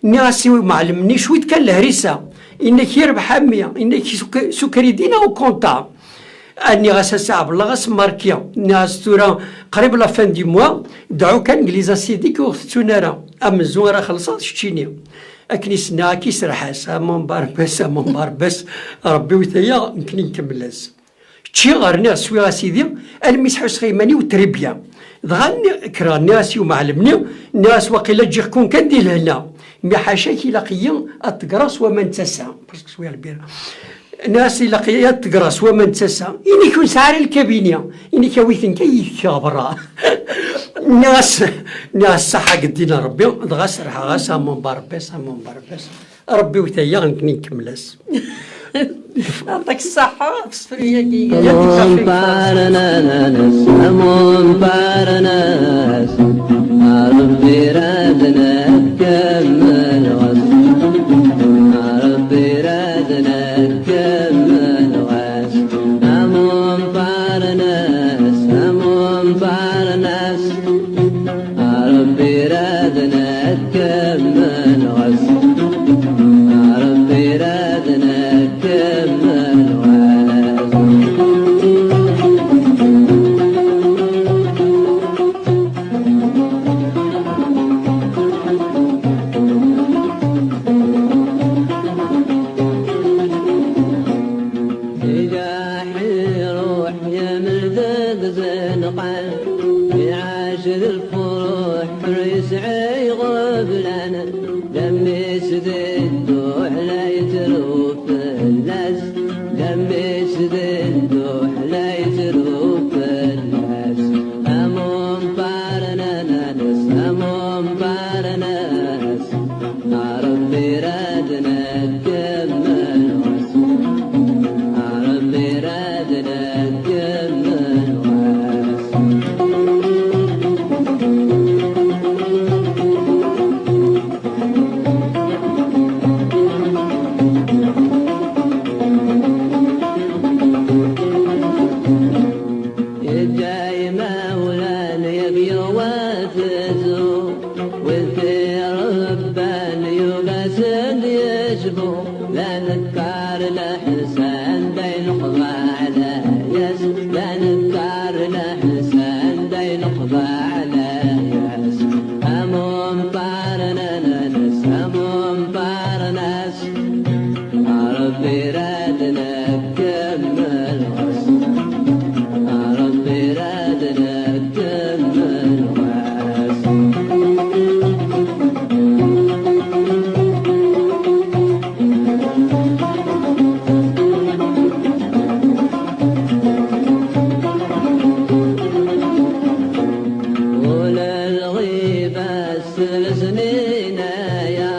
Nniɣ-as i umɛellem-nni, cwiṭ kan lehrisa. Inna-k, yerbeḥ a mmi. Inna-k, s ukridi neɣ au comptant? Ah, nniɣ-as, a Si Ɛebdella, ɣas marki. Nniɣ-as, tura qrib la fin du mois, dɛu kan deg les acidiques ur ɣ-tettun ara. Amenzu ara xellṣeɣ d keččini. Akken i s-nniɣ, akka i serreḥ-as, a Mon Barbès, a Mon Barbès, Rebbi wet-aya, nekkni nkemmel-as. Ččiɣ, rniɣ, swiɣ a sidi, almi sḥusseɣ iman-iw très bien. Dɣa nni-, kkreɣ, nniɣ-as i umɛellem-nni, nniɣ-as, waqila ǧǧiɣ-ken kan di lehna. Mi ḥaca-k, ilaq-iyi ad ṭeggreɣ s waman n tasa. Parce que swiɣ lbira. Nniɣ-as, ilaq-iyi ad ṭeggreɣ s waman n tasa. Inek ur nesɛi ara lkabini. Inek awi-ten kan yid-k ɣer berra. Nniɣ-as, nniɣ-as, ṣaḥa deg ddin n Rebbi, dɣa serrḥeɣ-as, a Mon Barbès, a Mon Barbès. Rebbi wet-aya, nekkni nkemmel-as. Yeɛṭik ṣṣeḥḥa ɣef usefru-agi. Amun parnas, amun parnas, a Ṛebbi rad nkemmel ɣas, a Ṛebbi rad nkemmel ɣas, amun parnas, amun parnas. A Ṛebbi rad nkemmel ɣas, a Ṛebbi rad nkemmel ɣas. Ijaḥ iruḥ yemded zenqan, iɛac d lfuruḥ ur yesɛi iɣeblan, d mmi-s di dduḥ la yettru fell-as, d mmi-s di dduḥ la yettru fell-as. Amun parnas, amun parnas. A Ṛebbi rad nkemmel ɣas, a Ṛebbi rad nkemmel ɣas. Yeǧǧa imawlan yag yewwet zzhu, wid t-iṛebban yugi ad sen-d-yecbu. La nekkar leḥsan d ayen qbeḥ layas, la nekkar leḥsan d ayen qbeḥ layas. Amun parnas, amun parnas. A Ṛebbi rad nkemmel ɣas, a Ṛebbi rad nkemmel ɣas. Ula lɣiba s lesnin aya,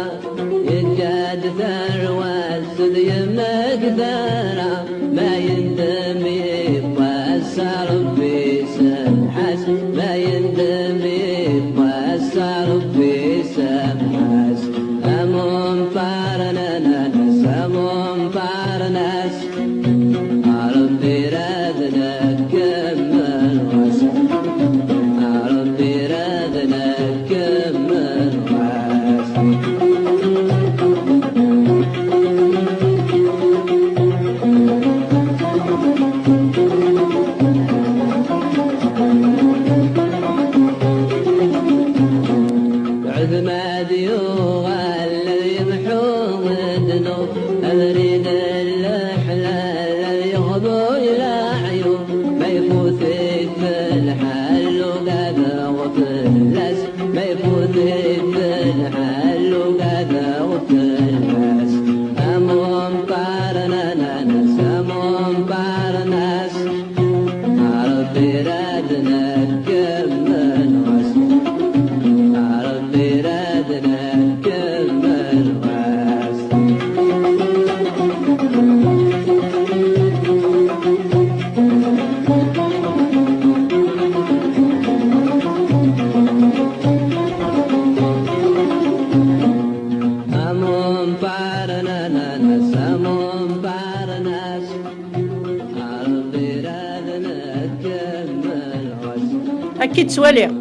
yeǧǧa-d tarwa-s d yemegdara, ma yendem yiwwas a Ṛebbi semḥ-as, ma yendem yiwwas a Ṛebbi semḥ-as. Amun parnas, amun parnas. A Ṛebbi rad nkemmel ɣas, a Ṛebbi rad nkemmel ɣas. Ɛedma ad yuɣal ad yemḥu ddnub, abrid n leḥlal ad yeɣbu i leɛyub. Ma ifut-it lḥal ugadeɣ fell-as, ma ifut-it lḥal ugadeɣ fell-as. Amun parnas, amun parnas. A Ṛebbi rad nkemmel ɣas, a Ṛebbi rad nkemmel ɣas. Amun parnas, amun parnas. Akka i ttwaliɣ.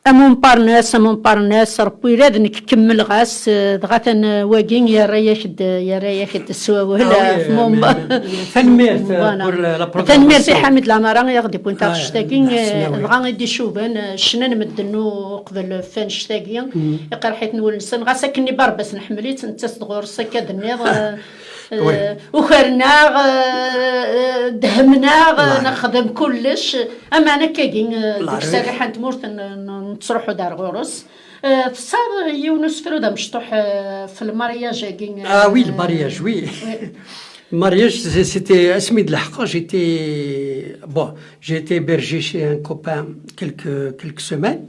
Am umparnas, am umparnas, Ṛebbi ula d nekk kemmleɣ-as, eh, dɣa atan, eh, wagi yerra-yak-d, yerra-yak-d s wawal, ah, oui, eh, f Mumba. Tanemmirt, eh, voilà, pour la, la programmation. Tanemmirt i Ḥamid Lamara i aɣ-d-iwwin taɣect-agi, eh, dɣa i d-icuban, eh, ccna n medden uqbel f annect-agi, iqerḥ-iten wul-nsen, ɣas akken i Barbas nḥemmel-itt, nettas-d ɣur-s akka d-nniḍ, eh, eh, ukren-aɣ, eh, eh, dehmen-aɣ, eh, nexdem kullec. Ameɛna akkagi, eh, deg ccariḥa n tmurt n, n, nettruḥu-d ar ɣur-s. Eh, tesɛiḍ yiwen usefru d amecṭuḥ, eh, f lmaryaj-agi, eh, ah oui, le mariage, oui. Oui. Le mariage, c'est- c'était asmi d-lḥeqeɣ, j'étais, bon, j'ai été hébergé chez un copain quelques, quelques semaines.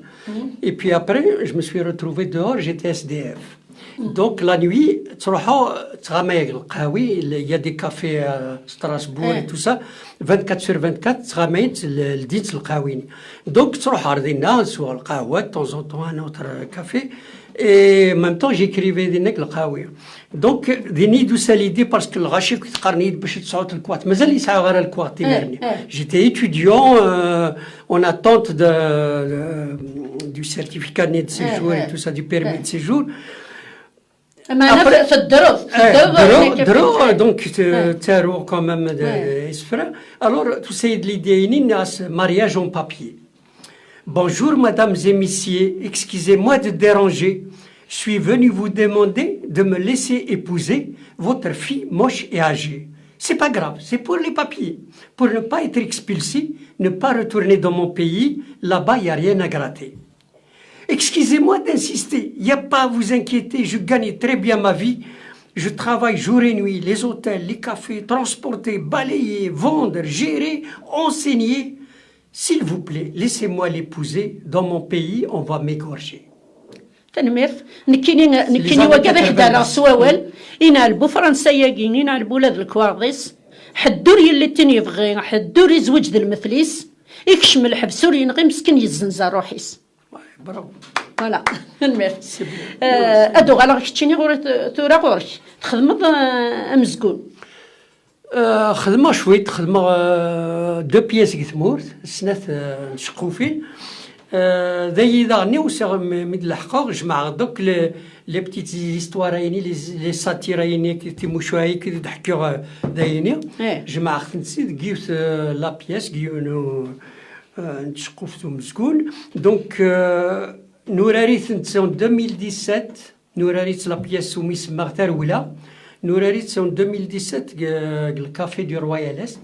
Et puis après, je me suis retrouvé dehors, j'étais S D F. Donc la nuit, ttruḥuɣ ttɣamayeɣ lqahwi, il y a des cafés à Strasbourg et tout ça, vingt-quatre sur vingt-quatre, ttɣamayen ldint lqahwi. Donc ttruḥuɣ ɣer dinna, sweɣ lqahwa, de temps en temps un autre café, et en même temps j'écrivais dinna lqahwi. Donc, din i d-tusa l'idée parce que lɣaci akked qqaren-iyi-d bac ad tesɛuḍ lkwart. Mazal yesɛa ara lkwart imir-nni. J'étais étudiant, euh, en attente de, de- du certificat de séjour et tout ça, du permis de séjour. Meɛna teddreḍ, teddreḍ. Donc, ttaruɣ quand même isefra. Alors, tusa-yi-d l'idée-nni, mariage en papier. Bonjour, mesdames et messieurs, excusez-moi de déranger. Je suis venu vous demander de me laisser épouser votre fille moche et âgée. C'est pas grave, c'est pour les papiers. Pour ne pas être expulsé, ne pas retourner dans mon pays, là-bas, il n'y a rien à gratter. Excusez-moi d'insister, il n'y a pas à vous inquiéter, je gagne très bien ma vie. Je travaille jour et nuit, les hôtels, les cafés, transporter, balayer, vendre, gérer, enseigner. S'il vous plaît, laissez-moi l'épouser. Dans mon pays, on va m'égorger. Tanemmirt. Nekkini nekkini wagi ad ak-d-rreɣ s wawal. Inɛel bu Fransa-yagi, inɛel bu ula d lekwaɣeḍ-is. Ḥedd ur yelli tin yebɣi, ḥedd ur izweǧ d lmetl-is. Ikcem lḥebs ur yenɣi, meskin yezzenza ṛṛuḥ-is. Bravo. Voilà. Tanemmirt. Ad uɣaleɣ keččini ɣur-i tura ɣur-k. Txedmeḍ amezgun. Xedmeɣ cwiṭ, xedmeɣ deux pièces deg tmurt, snat n tceqqufin. D ayi daɣen i usiɣ mi d-leḥqeɣ, jemɛeɣ-d akk les petites histoires ayni, les satires ayni, timucuha i d-ḥkiɣ d ayni. Jemɛeɣ-tent-id deg yiwet la pièce, deg yiwen n tceqquft umezgun. Donc, nurar-itent en deux mille dix-sept. Nurar-itt la pièce umi semmaɣ Tarewla. Nurar-itt en deux mille dix-sept deg le Café du Royal Est.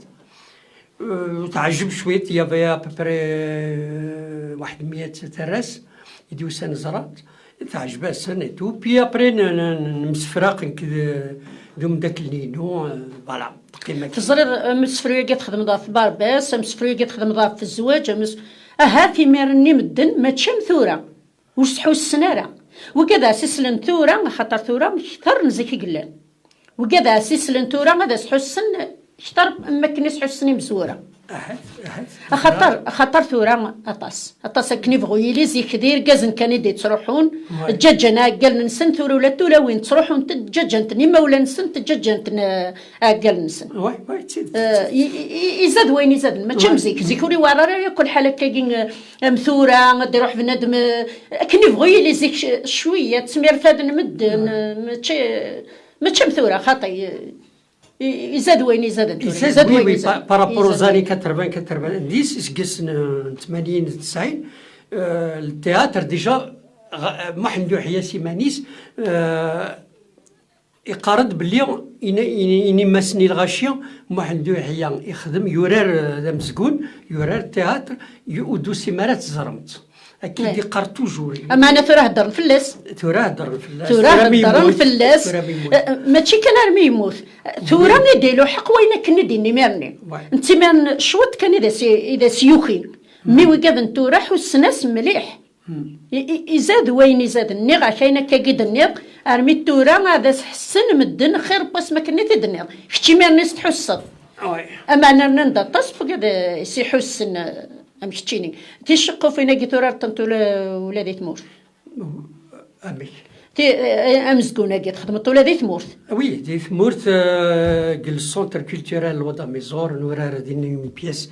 Teɛjeb cwiṭ, il y avait à peu près waḥed meyya tarra-s i d-yusan ẓrant. Teɛjeb-asen et tout. Puis après nemsefraq nekk d umeddakel-inu. Voilà, teqqim akka. Teẓriḍ, amsefru-agi txedmeḍ ɣef Barbès, amsefru-agi txedmeḍ ɣef zzwaǧ. Ahat imir-nni medden mačči am tura. Ur sḥussen ara. Wigad ɛsislen tura, axaṭer tura kter n zik i yellan. Wigad ɛsislen tura ad as-ḥussen kter am wakken i s-ḥussen imezwura. Axaṭer axaṭer tura aṭas aṭas akken ibɣu yili, zik d irgazen kan i d-ittruḥun. Ǧǧaǧǧan aɛeggalen-nsen, tura ula d tulawin ttruḥunt-d, ǧǧaǧǧant-n imawlan-nsent, ǧǧaǧǧant-n aɛeggalen-nsen. Izad wayen izaden, mačči am zik. Zik ur iweɛṛ ara yakk lḥal akkagi am tura, ad iruḥ bnadem akken ibɣu yili zik. Cwiya ttmirfaden medden. Mačči am tura, xaṭi. Izad wayen izaden tura. Izad wayen izaden. Par rapport aux années quatre-vingts quatre-vingt-dix, iseggasen n tmanyin d tesɛin, le théâtre déjà, Muḥend Uḥya s iman-is, iqqar-d belli inimassen i lɣaci, Muḥend Uḥya ixdem, yurar d amezgun, yurar théâtre, ur d-tusim ara teẓrem-t. Akka i d-iqqar toujours. Ameɛna tura heddren fell-as. Tura heddren fell-as. Tura heddren fell-as. Mačči kan armi yemmut. Tura i d-iluḥeq wayen akken i d-yenna imir-nni. Netta imir-nni cwiṭ kan i d as-yukin. Mi wigad n tura ḥussen-as mliḥ. Izad wayen izaden. Nniɣ-ak ayen akka i d-tenniḍ, armi d tura ad as-ḥessen medden xir n wasmi akken i t-id-tenniḍ. Kečč imir-nni s-tḥusseḍ. Ameɛna rnan-d aṭas n wigad i s-iḥussen am keččini. Ticeqqufin-agi tura rṭent ula di tmurt. Amek? Amezgun-agi txedmeḍ-t ula di tmurt? Oui, di tmurt, deg le centre culturel Lwada Mizor, nurar din une pièce.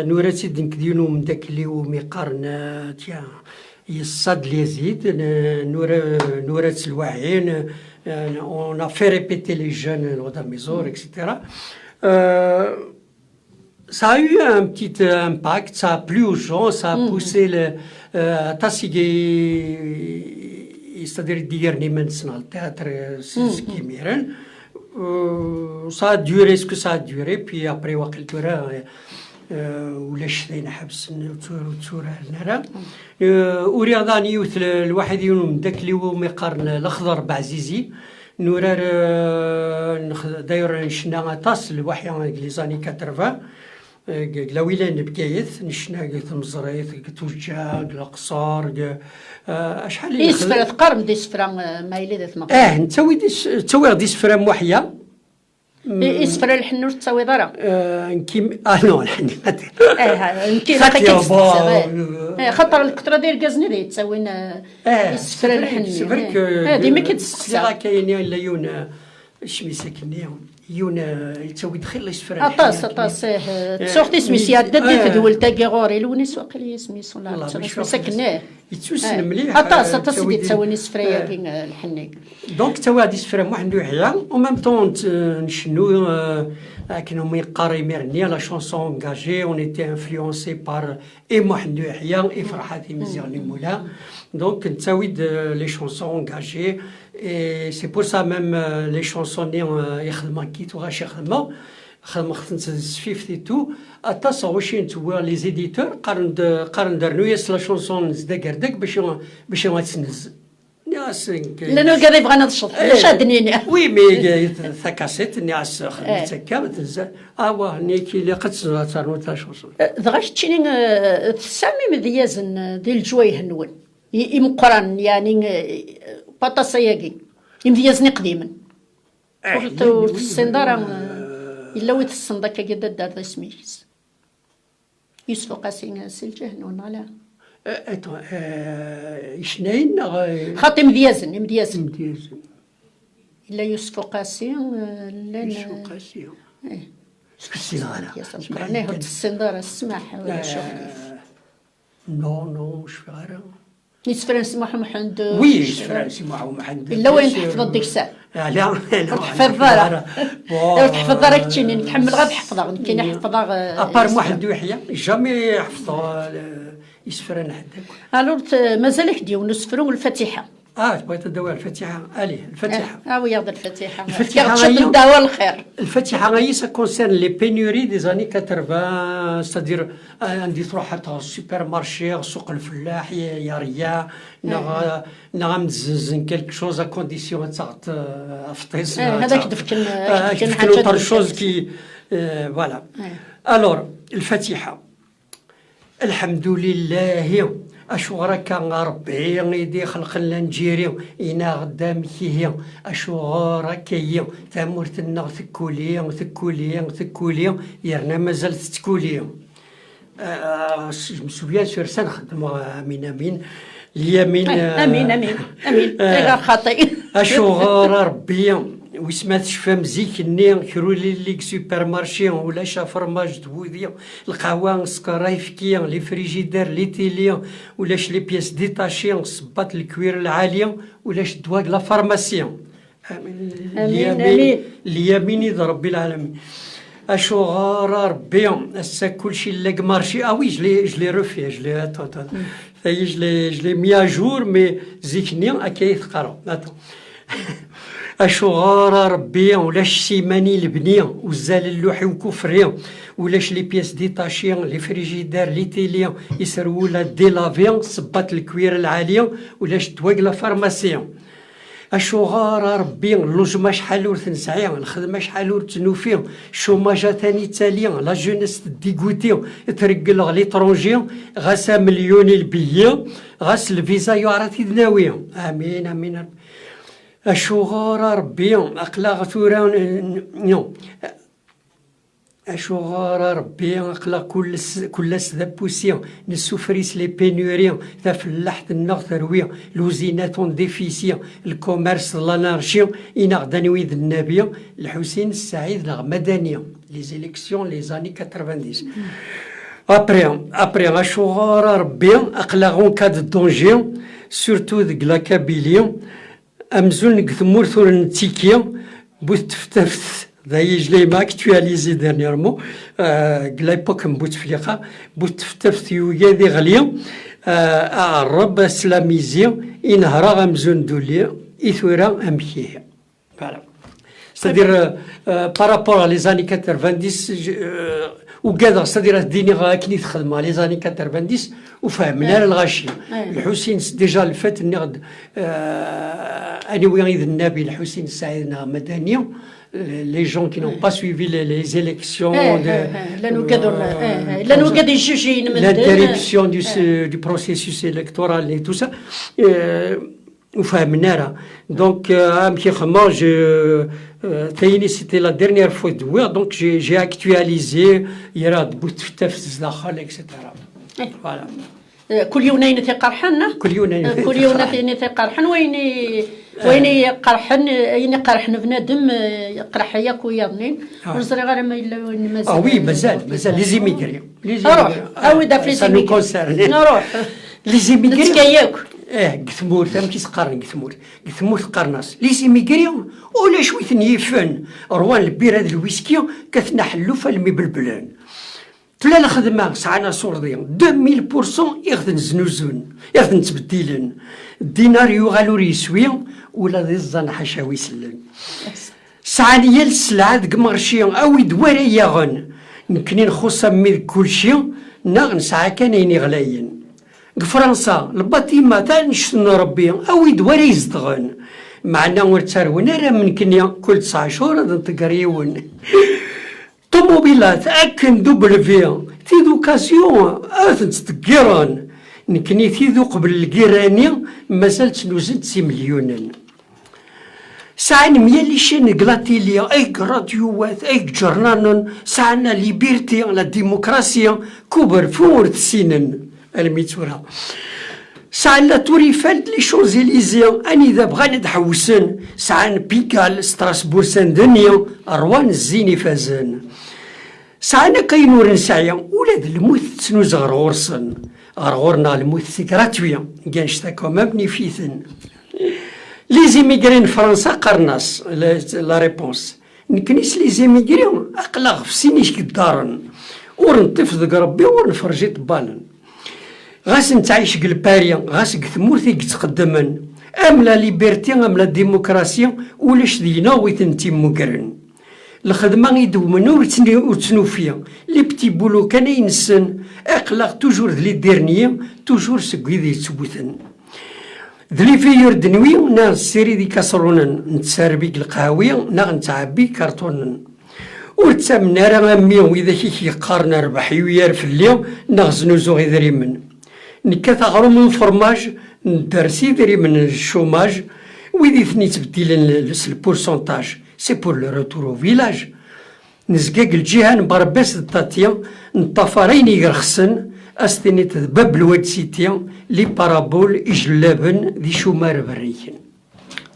Nura-tt-id nekk d yiwen umeddakel-iw umi qqaren, tiens, Yessad Lyazid, nura-tt lwaḥi, on a fait répéter les jeunes Lwada Mizor, et cetera. Ça a eu un petit impact, ça a plu aux gens, ça a poussé le, aṭas i, c'est-à-dire, d-yerran iman-nsen ɣer le théâtre, seg imiren. Ça a duré ce que ça a duré, puis après waqil tura ulac, dayen ḥebsen, ur tturaren ara. Uriɣ daɣen yiwet, lwaḥid, yiwen umeddakel-iw umi qqaren Lexḍer Beɛzizi. Nurar, euh, nx-, d'ailleurs, ncna aṭas lwaḥi deg les années quatre-vingts, euh, deg, deg la wilaya n Bgayet, ncna deg tmeẓrit, deg tuǧǧa, deg leqṣer, deg, euh, acḥal i nexdem. Isefra, teqqarem-d isefra, euh, ma yella d atmaten. Ah, nettawi-d is-, ttawiɣ-d isefra n Muḥya. I-, isefra n lḥenni ur tettawiḍ ara? Euh, nekki, ah non, lḥenni. Eh, ha, nekki ilaq ad k-id-steqsiɣ, eh. Eh, xaṭer lketṛa d irgazen i d yettawin, eh, isefra n lḥenni. C'est vrai que, eh, dima k-id-steqsiɣ. Sliɣ akka yini, yella yiwen, eh, isem-is akkenni, yiwen, eh, yettawi-d xilla isefra n lḥenni. Aṭas, aṭas, eh, eh, ttuɣ tisem-is, yeɛdda-d di tedwelt-agi ɣur-i, Lewnis waqil i yisem-is, wala ttuɣ isem-is akken, eh. Yettussen mliḥ, aṭas, eh, aṭas i d-yettawin isefra-agi, eh, lḥenni. Donc, ttawiɣ-d isefra n Muḥend Uyeḥya, en même temps, ncennu, euh, akken umi yeqqar imir-nni, la chanson engagée, on était influencé par et Muḥend Uyeḥya, et Ferḥat Imaziɣen Lmula. Donc, nettawi-d, euh, les chansons engagées, et c'est pour ça même, euh, les chansons-nni, euh, i xedmeɣ deg Kit Uɣac i xedmeɣ, xedmeɣ-tent s tfift et tout, aṭas ɣuci n tewwir les éditeurs, qqaren-d, qqaren-d rnu-yas la chanson n Zdagerdag bac, bac ad tt-nez. Nniɣ-as, llan wigad yebɣan ad ceḍḥen, eh, acu ad d-nini? Oui, mais, eh, ta-, takassit, nniɣ-as, xedmet akka, ma tenza. Ah, wah, nniɣ-ak, ilaq ad tt-, ad ternu la chanson. Eh, dɣa keččini, eh, tesɛam imedyazen, eh, di leǧwayeh-nwen? I-, imeqqranen, yeɛni, eh, baṭas-ayagi. Imedyazen iqdimen. Eh, ur t-, ur tessineḍ ara, eh, yella wi tessneḍ akkagi d addar d isem-is? Yusef Uqasi, eh, si lǧiha-nwen, neɣ ala? Eh, attends, eh, icnayen neɣ, eh, xaṭi imedyazen, imedyazen. Imedyazen. Yella Yusef Uqasi, eh, llan, Yusef, eh, Uqasi. Eh. Ur ssineɣ ara. Imedyazen meqqren, ih, ur tessineḍ ara, ssmaḥ, ulac aɣilif. Eh, non, non, ur cfiɣ ara. Isefra n Si Muḥ Umḥend, oui, isefra n Si Muḥ Umḥend, yella wayen tḥefḍeḍ deg-sen? Ah, la, la, ur tḥefḍeḍ ara. Ur tḥefḍeḍ ara keččini, nekk ḥemmleɣ ad ḥefḍeɣ, nekkini ḥefḍeɣ, eh, à part Muḥend Uyeḥya, jamais ḥefḍeɣ, eh, isefra n ḥedd akk. Alors, mazal-ak-d yiwen n usefru, Lfatiḥa. Ah, tebɣiḍ ad d-tawiḍ Lfatiḥa? Allez, Lfatiḥa. Eh, awi-yaɣ-d Lfatiḥa. Lfatiḥa, awi-yaɣ-d cwiṭ n ddehwa n lxir. Lfatiḥa-ayi, ça concerne les pénuries des années quatre-vingts, c'est-à-dire, euh, anda i tṛuḥeḍ ɣer supermarché, ɣer ssuq lfellaḥ, ya, ya rya, neɣ, euh, neɣ ad m-d-zzenzen quelque chose à condition ad taɣeḍ, euh, afṭis, eh, neɣ ad taɣeḍ, euh, ad k-d-fken, ad k-d-fken autre chose qui, euh, voilà. Alors, Lfatiḥa. Lḥemdulillahi, acuɣer akka a Ṛebbi i d-ixelqen la Nǧiri, inaɣ-d amek ihi, acuɣer akka-yi, tamurt-nneɣ tekkuli, tekkuli, tekkuli, yerna mazal tettkuli. Ah, je me souviens sur ça, nxeddem, amin, amin. Lyamin, eh, amin, amin, amin. Eh, ayɣer xaṭi? Acuɣer a Ṛebbi, wis ma tecfam zik-nni, kra ur yelli deg supermarché, ulac afermaj d wudi, lqahwa, sskeṛ, ayefki, les frigidaires, les télé, ulac les pièces détachées, ssebbaṭ, lkwir lɛali, ulac ddwa deg la pharmacie. Amin, amin, lyamin, amin. Lyamin i d Ṛebbi lɛalamin. Acuɣer a Ṛebbi, ass-a kullec illa deg marché? Ah oui, je l'ai, je l'ai refait, je l'ai, attends, attends. Tayi, je l'ai, je l'ai mis à jour, mais zik-nni akka i teqqareḍ. Attends. Acuɣer a Ṛebbi, ulac ssiman i lebni, uzzal lluḥ-iw kufri, ulac les pièces détachées, les frigidaires, les télé, iserwula délavés, ssebbaṭ, lkwir lɛali, ulac ddwa deg la pharmacie. Acuɣer a Ṛebbi, llujem acḥal ur t-nesɛi, lxedma acḥal ur tt-nufi, chômage atan ittali, la jeunesse teddigouti, treggel ɣer l'étranger, ɣas amelyun i lbiyi, ɣas lviza yuɛer ad t-id-nawi. Amin, amin. Acuɣer a Ṛebbi, aql-aɣ tura, n-, n-, non. Acuɣer a Ṛebbi, aql-aɣ kul s-, kul ass d appusi, nessufris les pénuries, tafellaḥt-nneɣ terwi, l'usinat en déficit, le commerce de l'anarchie, inaɣ-d anwi d nnabi, Lḥusin Ssaɛid neɣ Madani, les élections, les années quatre-vingt-dix. Après, après, acuɣer a Ṛebbi, aql-aɣ en cas de danger, surtout deg la Kabylie, amzun deg tmurt ur nettiki, bu teftaft, d'ailleurs, je l'ai actualisé dernièrement, euh, deg l'époque n Bouteflika, bu teftaft yugi ad iɣli, euh, aɛerreb, aslamizi, inehra amzun d ulli, i tura amek ihi. Voilà. C'est-à-dire, euh, euh, par rapport à les années quatre-vingt-dix, je, euh, Ugadeɣ, c'est-à-dire, ad d-iniɣ akken i t-xedmeɣ les années quatre-vingt-dix, ur fehhmen ara lɣaci. Lḥusin, déjà, le fait, nniɣ-d, euh, anwi i d Nnabi, Lḥusin Saɛid neɣ Madani, euh, les gens qui n'ont pas suivi les, les élections, de, eh, eh, eh, llan ugad ur- eh, eh, llan ugad ijjujiyen medden. L'interruption du, du processus électoral et tout ça. Euh, ur fehhmen ara. Donc, euh, amek i xedmeɣ, je, euh, tayini, c'était la dernière fois d-wwiɣ, donc j'ai, j'ai actualisé, yerra-d bu tfettaft zdaxel, et cetera. Voilà. Eh, kul yiwen ayen i t-iqerḥen, neɣ? Kul yiwen ayen i t-iqerḥen. Kul yiwen ayen i t-iqerḥen, wayen i, wayen i iqerḥen, ayen iqerḥen bnadem, eh, iqerḥ yakk wiyaḍ-nni. Ur ẓriɣ ara ma yella wayen mazal. Ah oui, mazal, mazal, les immigrés. Les immigrés. Awi-d ɣef les immigrés. Nruḥ. Les immigrés. Nettka yakk. Eh, deg tmurt, amek i s-qqaren deg tmurt? Deg tmurt qqaren-as les immigrés, ulac wi ten-yifen, rwan lbira d lwiski, kkaten aḥelluf almi belblen. Tella lxedma, sɛan asurdi, deux mille pour cent i ɣ-ten-znuzun, i ɣ-ten-ttbeddilen. Ddinar yuɣal ur yeswi, ula d iẓẓan ḥaca wi sellen. Sɛan yal sselɛa deg marci, awi-d wara yaɣen. Nekni nxuṣṣ am mi deg kulci, neɣ nesɛa kan ayen iɣlayen. Deg Fransa, lbatima tanect n Rebbi, awi-d wara izedɣen. Meɛna ur ttarwen ara am nekni, kul tesɛa cur ad nṭegger yiwen. Ṭumubilat akken d ubelbi, tid ukazyu ad tent-ttḍeggiren. Nekni tid uqbel lgirra-nni, mazal ttnuzent s imelyunen. Sɛan myal icen deg latili, ay deg radyuwat, ay deg iǧernanen, sɛan la liberté, la démocratie, kuberfu ur t-ssinen. Almi d tura. Sɛan la Tour Eiffel d les Champs-Élysées, anida bɣan ad ḥewsen, sɛan Pigalle, Strasbourg, Saint-Denis, rwan zzin ifazen. Sɛan akk ayen ur nesɛi, ula d lmut tettnuz ɣer ɣur-sen. Ɣer ɣur-neɣ lmut c'est gratuit, deg annect-a quand même nif-iten. Les immigrés n Fransa qqaren-as, la, la réponse. Nekni s les immigrés, aql-aɣ ɣef sin ijeddaren. Ur neṭṭif deg Rebbi, ur nferreǧ iḍebbalen. Ɣas nettɛic deg Lpari, ɣas deg tmurt i yettqeddamen, am la liberté, am la démocratie, ulac deg-neɣ wi tent-immugren. Lxedma i d-wmen ur tt-, ur tt-nufi, les petits boulots kan ay nessen, aql-aɣ toujours d les derniers, toujours seg wid yettewten. D les veilleurs de nuit, neɣ nessirid ikaṣrunen, nettarbi deg lqahwi, neɣ nettɛebbi ikarṭunen. Ur ttamen ara a mmi widak i k-yeqqaren rbeḥ yuyar fell-i, neɣ znuzuɣ idrimen. Nekkat aɣrum n fromage, nedder s idrimen n chômage, wid i ten-ittbeddilen s le pourcentage, c'est pour le retour au village. Nezga deg lǧiha n Berbas d Tati, neṭṭafar ayen igerxsen, ad s-tiniḍ d bab n Lwad City, les paraboles, ijellaben, d icumar berriken.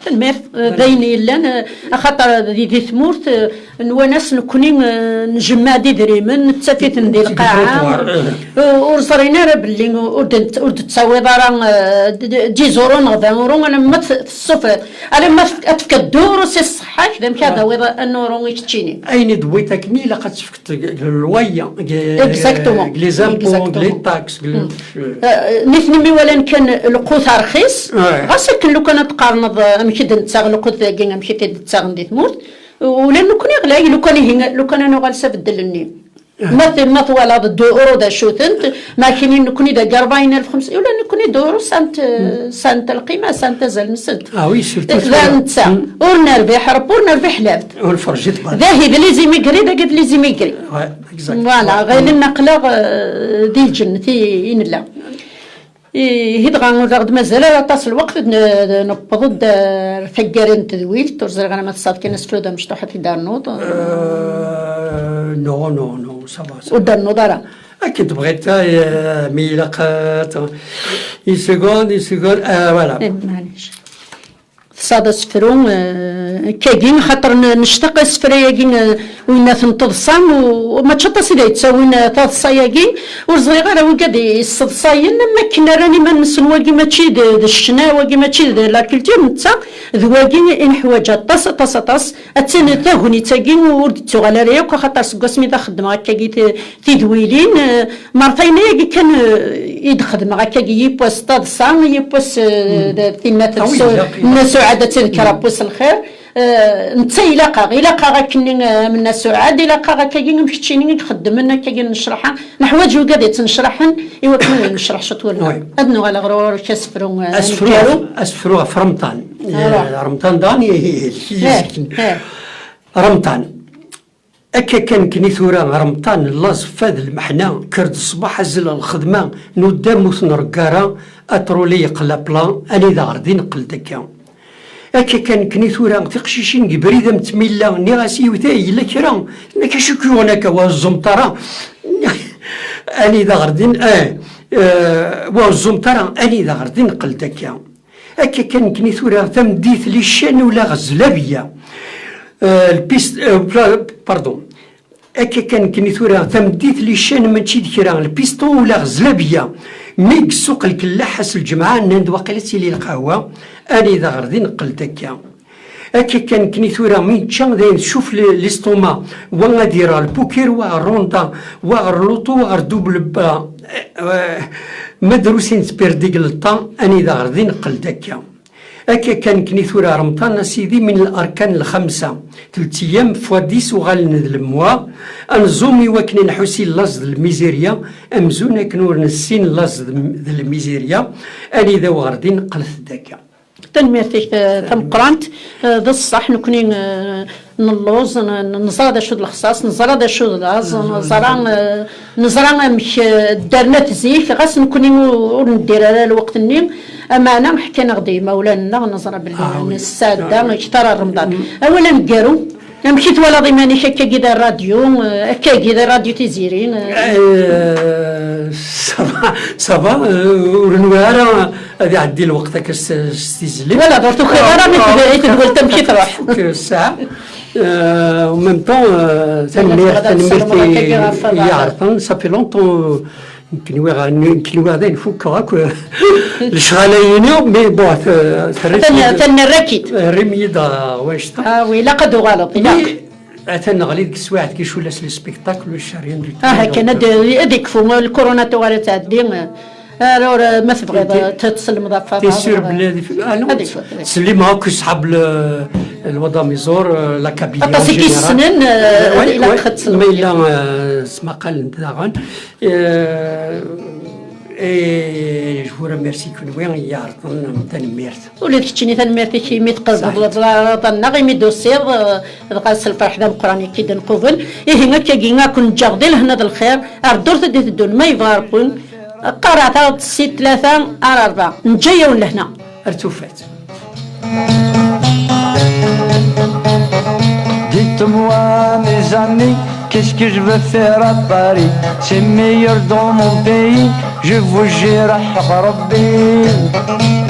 Tanemmirt, eh, d ayen yellan, eh, axaṭer di, di tmurt, eh, nwan-as nekkni, eh, njemmeɛ-d idrimen, nettaf-iten di lqaɛa, eh, ur ẓrin ara belli ur d-, ur d-tettawiḍ ara, eh, d-, d-, dix euros neɣ vingt euros, alamma t-, tessufeḍ, alamma t-, ad tefkeḍ deux euros si ṣṣeḥḥa-k, d amek ad tawiḍ un euro i keččini. Ayen i d-tewwiḍ akkenni ilaq ad tefkeḍ deg lwaya, deg, exactement, deg les impôts, deg les taxes, deg le- Eh, nitni mi walan kan lqut rxis, ɣas akken lukan ad tqarneḍ, eh, amek i d-nettaɣ lqut dagi, amek i t-id-ttaɣen di tmurt, ula nekkni ɣlay, lukan ihi, lukan ad nuɣal s abeddel-nni. Ma t-, ma twalaḍ deux euros d acu-tent, ma kini nekkni d agi rebɛin alef xemsa, ula nekkni deux euros sɛant, sɛant lqima, sɛant azal-nsent. Ah oui, surtout. D netta, ur nerbiḥ Rebbi, ur nerbiḥ labd. Ur nferrǧ iḍebban. Dahi d les immigrés, dagi d les immigrés. Ouais, exact. Voilà, ɣilen aql-aɣ, eh, di lǧennet i, i nella. Ihi dɣa ur aɣ-d-mazal ara aṭas lweqt, n-, newweḍ-d ar taggara n tedwilt, ur ẓriɣ ara ma tesɛiḍ kan asefru d amecṭuḥ ad t-id-ternuḍ. Euh, non, non, non, ça va, ça va. Ur d-ternuḍ ara. Akken tebɣiḍ, eh, mi ilaq, eh, une seconde, une seconde, eh, voilà. Eh, maɛlic. Tesɛiḍ asefru, eh, akkagi, xaṭer n-, nectaq asefra-agi, eh, winna n teḍsa, u, u mačči aṭas i d yettawin, eh, taḍsa-agi, ur ẓriɣ ara wigad i, isseḍsayen, am akken rran iman-nsen, wagi mačči d, d ccna, wagi mačči d la culture, netta d wagi i neḥwaǧ aṭas, aṭas, aṭas. Attan tagnit-agi ur d-tuɣal ara yakk, axaṭer seg wasmi d xeddmeɣ akkagi ti-, tidwilin, eh, Mertayen ayagi kan, eh, i d-xedmeɣ akkagi, yiwwas taḍsa, yiwwas, eh, d-, tinna n Suɛad ad tedker abbus lxir. Eh, netta ilaq-aɣ, ilaq-aɣ akkenni, eh, am Nna Suɛad, ilaq-aɣ akkagi am keččini i ixeddmen akkagi nnecraḥa. Neḥwaǧ wigad yettnecraḥen i wakken ad necreḥ ciṭ wulma. Oui. Ad nuɣal ɣer ɣur-k asefru, eh, asefru aneggaru. Ɣef, asefru ɣef Remṭan. Aruḥ. Eh, Remṭan daɣen i, i, i, eh, eh. Remṭan. Akka kan nekni tura Remṭan, laẓ fad lmeḥna, kker-d ṣṣbeḥ azzel ɣer lxedma, nuddam ur t-nregg ara, aṭruli yeqqel aplan, anida ɣer din qqel-d akka. Akka kan nekni tura tiqcicin deg ubrid am tmilla, nniɣ-as yiwet, "Ay, yella kra." Tenna-k, "Acu k-yuɣen akka, wa ur ẓẓumt ara?" Anida ɣer din, eh, eh, wa ur ẓẓumt ara, anida ɣer din qqel-d akka. Akka kan nekni tura tameddit liccan ula ɣer zlabeyya. Eh, lpist, eh, pla-, pardon. Akka kan nekni tura tameddit liccan mačči d kra, lpiston ula ɣer zlabeyya. Mi yessuq lkellax ass lǧemɛa, nnan-d waqila ad tili lqahwa, anida ɣer din qqel-d akka. Akka kan nekni tura mi nečča dayen tcuf le-, listoma, wa ad ireɣ lpukir, wa ɣer ronda, wa ɣer luṭu, wa ɣer double ba. Eh, eh, ma drus i nettpirdi deg leṭṭa, anida ɣer din qqel-d akka. Akka kan nekni tura Remṭan, a sidi, min larkan lxamsa, telt ayyam fois dix uɣalen d lemwa, anẓum i wakken ad nḥusi laẓ d lmizirya, amzun akken ur nessin laẓ d, d lmizirya, anida ɣer din qqlet-d akka. Tanemmirt-ik, eh, tameqqrant. Eh, d ṣṣeḥ, nekni, eh, nelluẓ, n-, n-, neẓra d acu d lexṣaṣ, neẓra d acu d laẓ, neẓra, eh, neẓra amek, eh, ddren at zik, ɣas nekni ur, ur neddir ara lweqt-nni, ameɛna ḥkan-aɣ-d yimawlan-nneɣ, neẓra belli nesɛedda kter n Remḍan. Awal aneggaru, amek i twalaḍ iman-ik akkagi di rradyu, eh, akkagi di rradyu Tiziri, eh? Eh, ça va, ça va, eh, ur nwiɣ ara ad iɛeddi lweqt akka s, s tizli. Wala, ur tukiḍ ara mi tedwelt amek i truḥ. Fuk ssaɛa. Euh, en même temps, euh, tanemmirt, tanemmirt i Ɛerṭan, ça fait longtemps, euh, nekni nwiɣ, nekni nwiɣ dayen fukkeɣ akk, euh, lecɣal-agi-inu, mais bon, t-, terra-yi-d, terra-yi-d ɣer wannect-a. Ah oui, ilaq ad uɣaleḍ, ilaq. Atan neɣli deg teswiɛt, deg iculas, les spectacles, rien du tout. Ah, akken ad, ad ikfu, lkuruna tuɣal ad tɛeddi. Alors, euh, ma tebɣiḍ, euh, ad tselmeḍ ɣef Faḍma, t'es sûr belli ad ikfu? Ah non, ad ikfu, ad ikfu. Ttsellimeɣ akk i ṣṣḥab l-, lwaḍa miẓur, euh, la Kabylie en général. Aṭas i k-yessnen, euh, ilaq ad tselmeḍ. Ma yella, euh, ttmaqalen-d daɣen. Euh, et je vous remercie kunwi i Ɛerṭan, tanemmirt. Ula d keččini tanemmirt-ik imi tqebleḍ aṭṭan-nneɣ, imi d-tusiḍ, eh, dɣa s lferḥ d ameqqran i k-id-nqubel. Ihi, akkagi, ad ken-ǧǧeɣ di lehna d lxir, ar ddurt ad d-iteddun ma yebɣa Rebbi. Qqareɣ-aɣ-d si tlata ar rebɛa. Neǧǧa-yawen lehna. Ar tufat. Dites-moi, mes amis, qu'est-ce que je veux faire à Paris? C'est meilleur dans mon pays, je vous jure, حق ربي.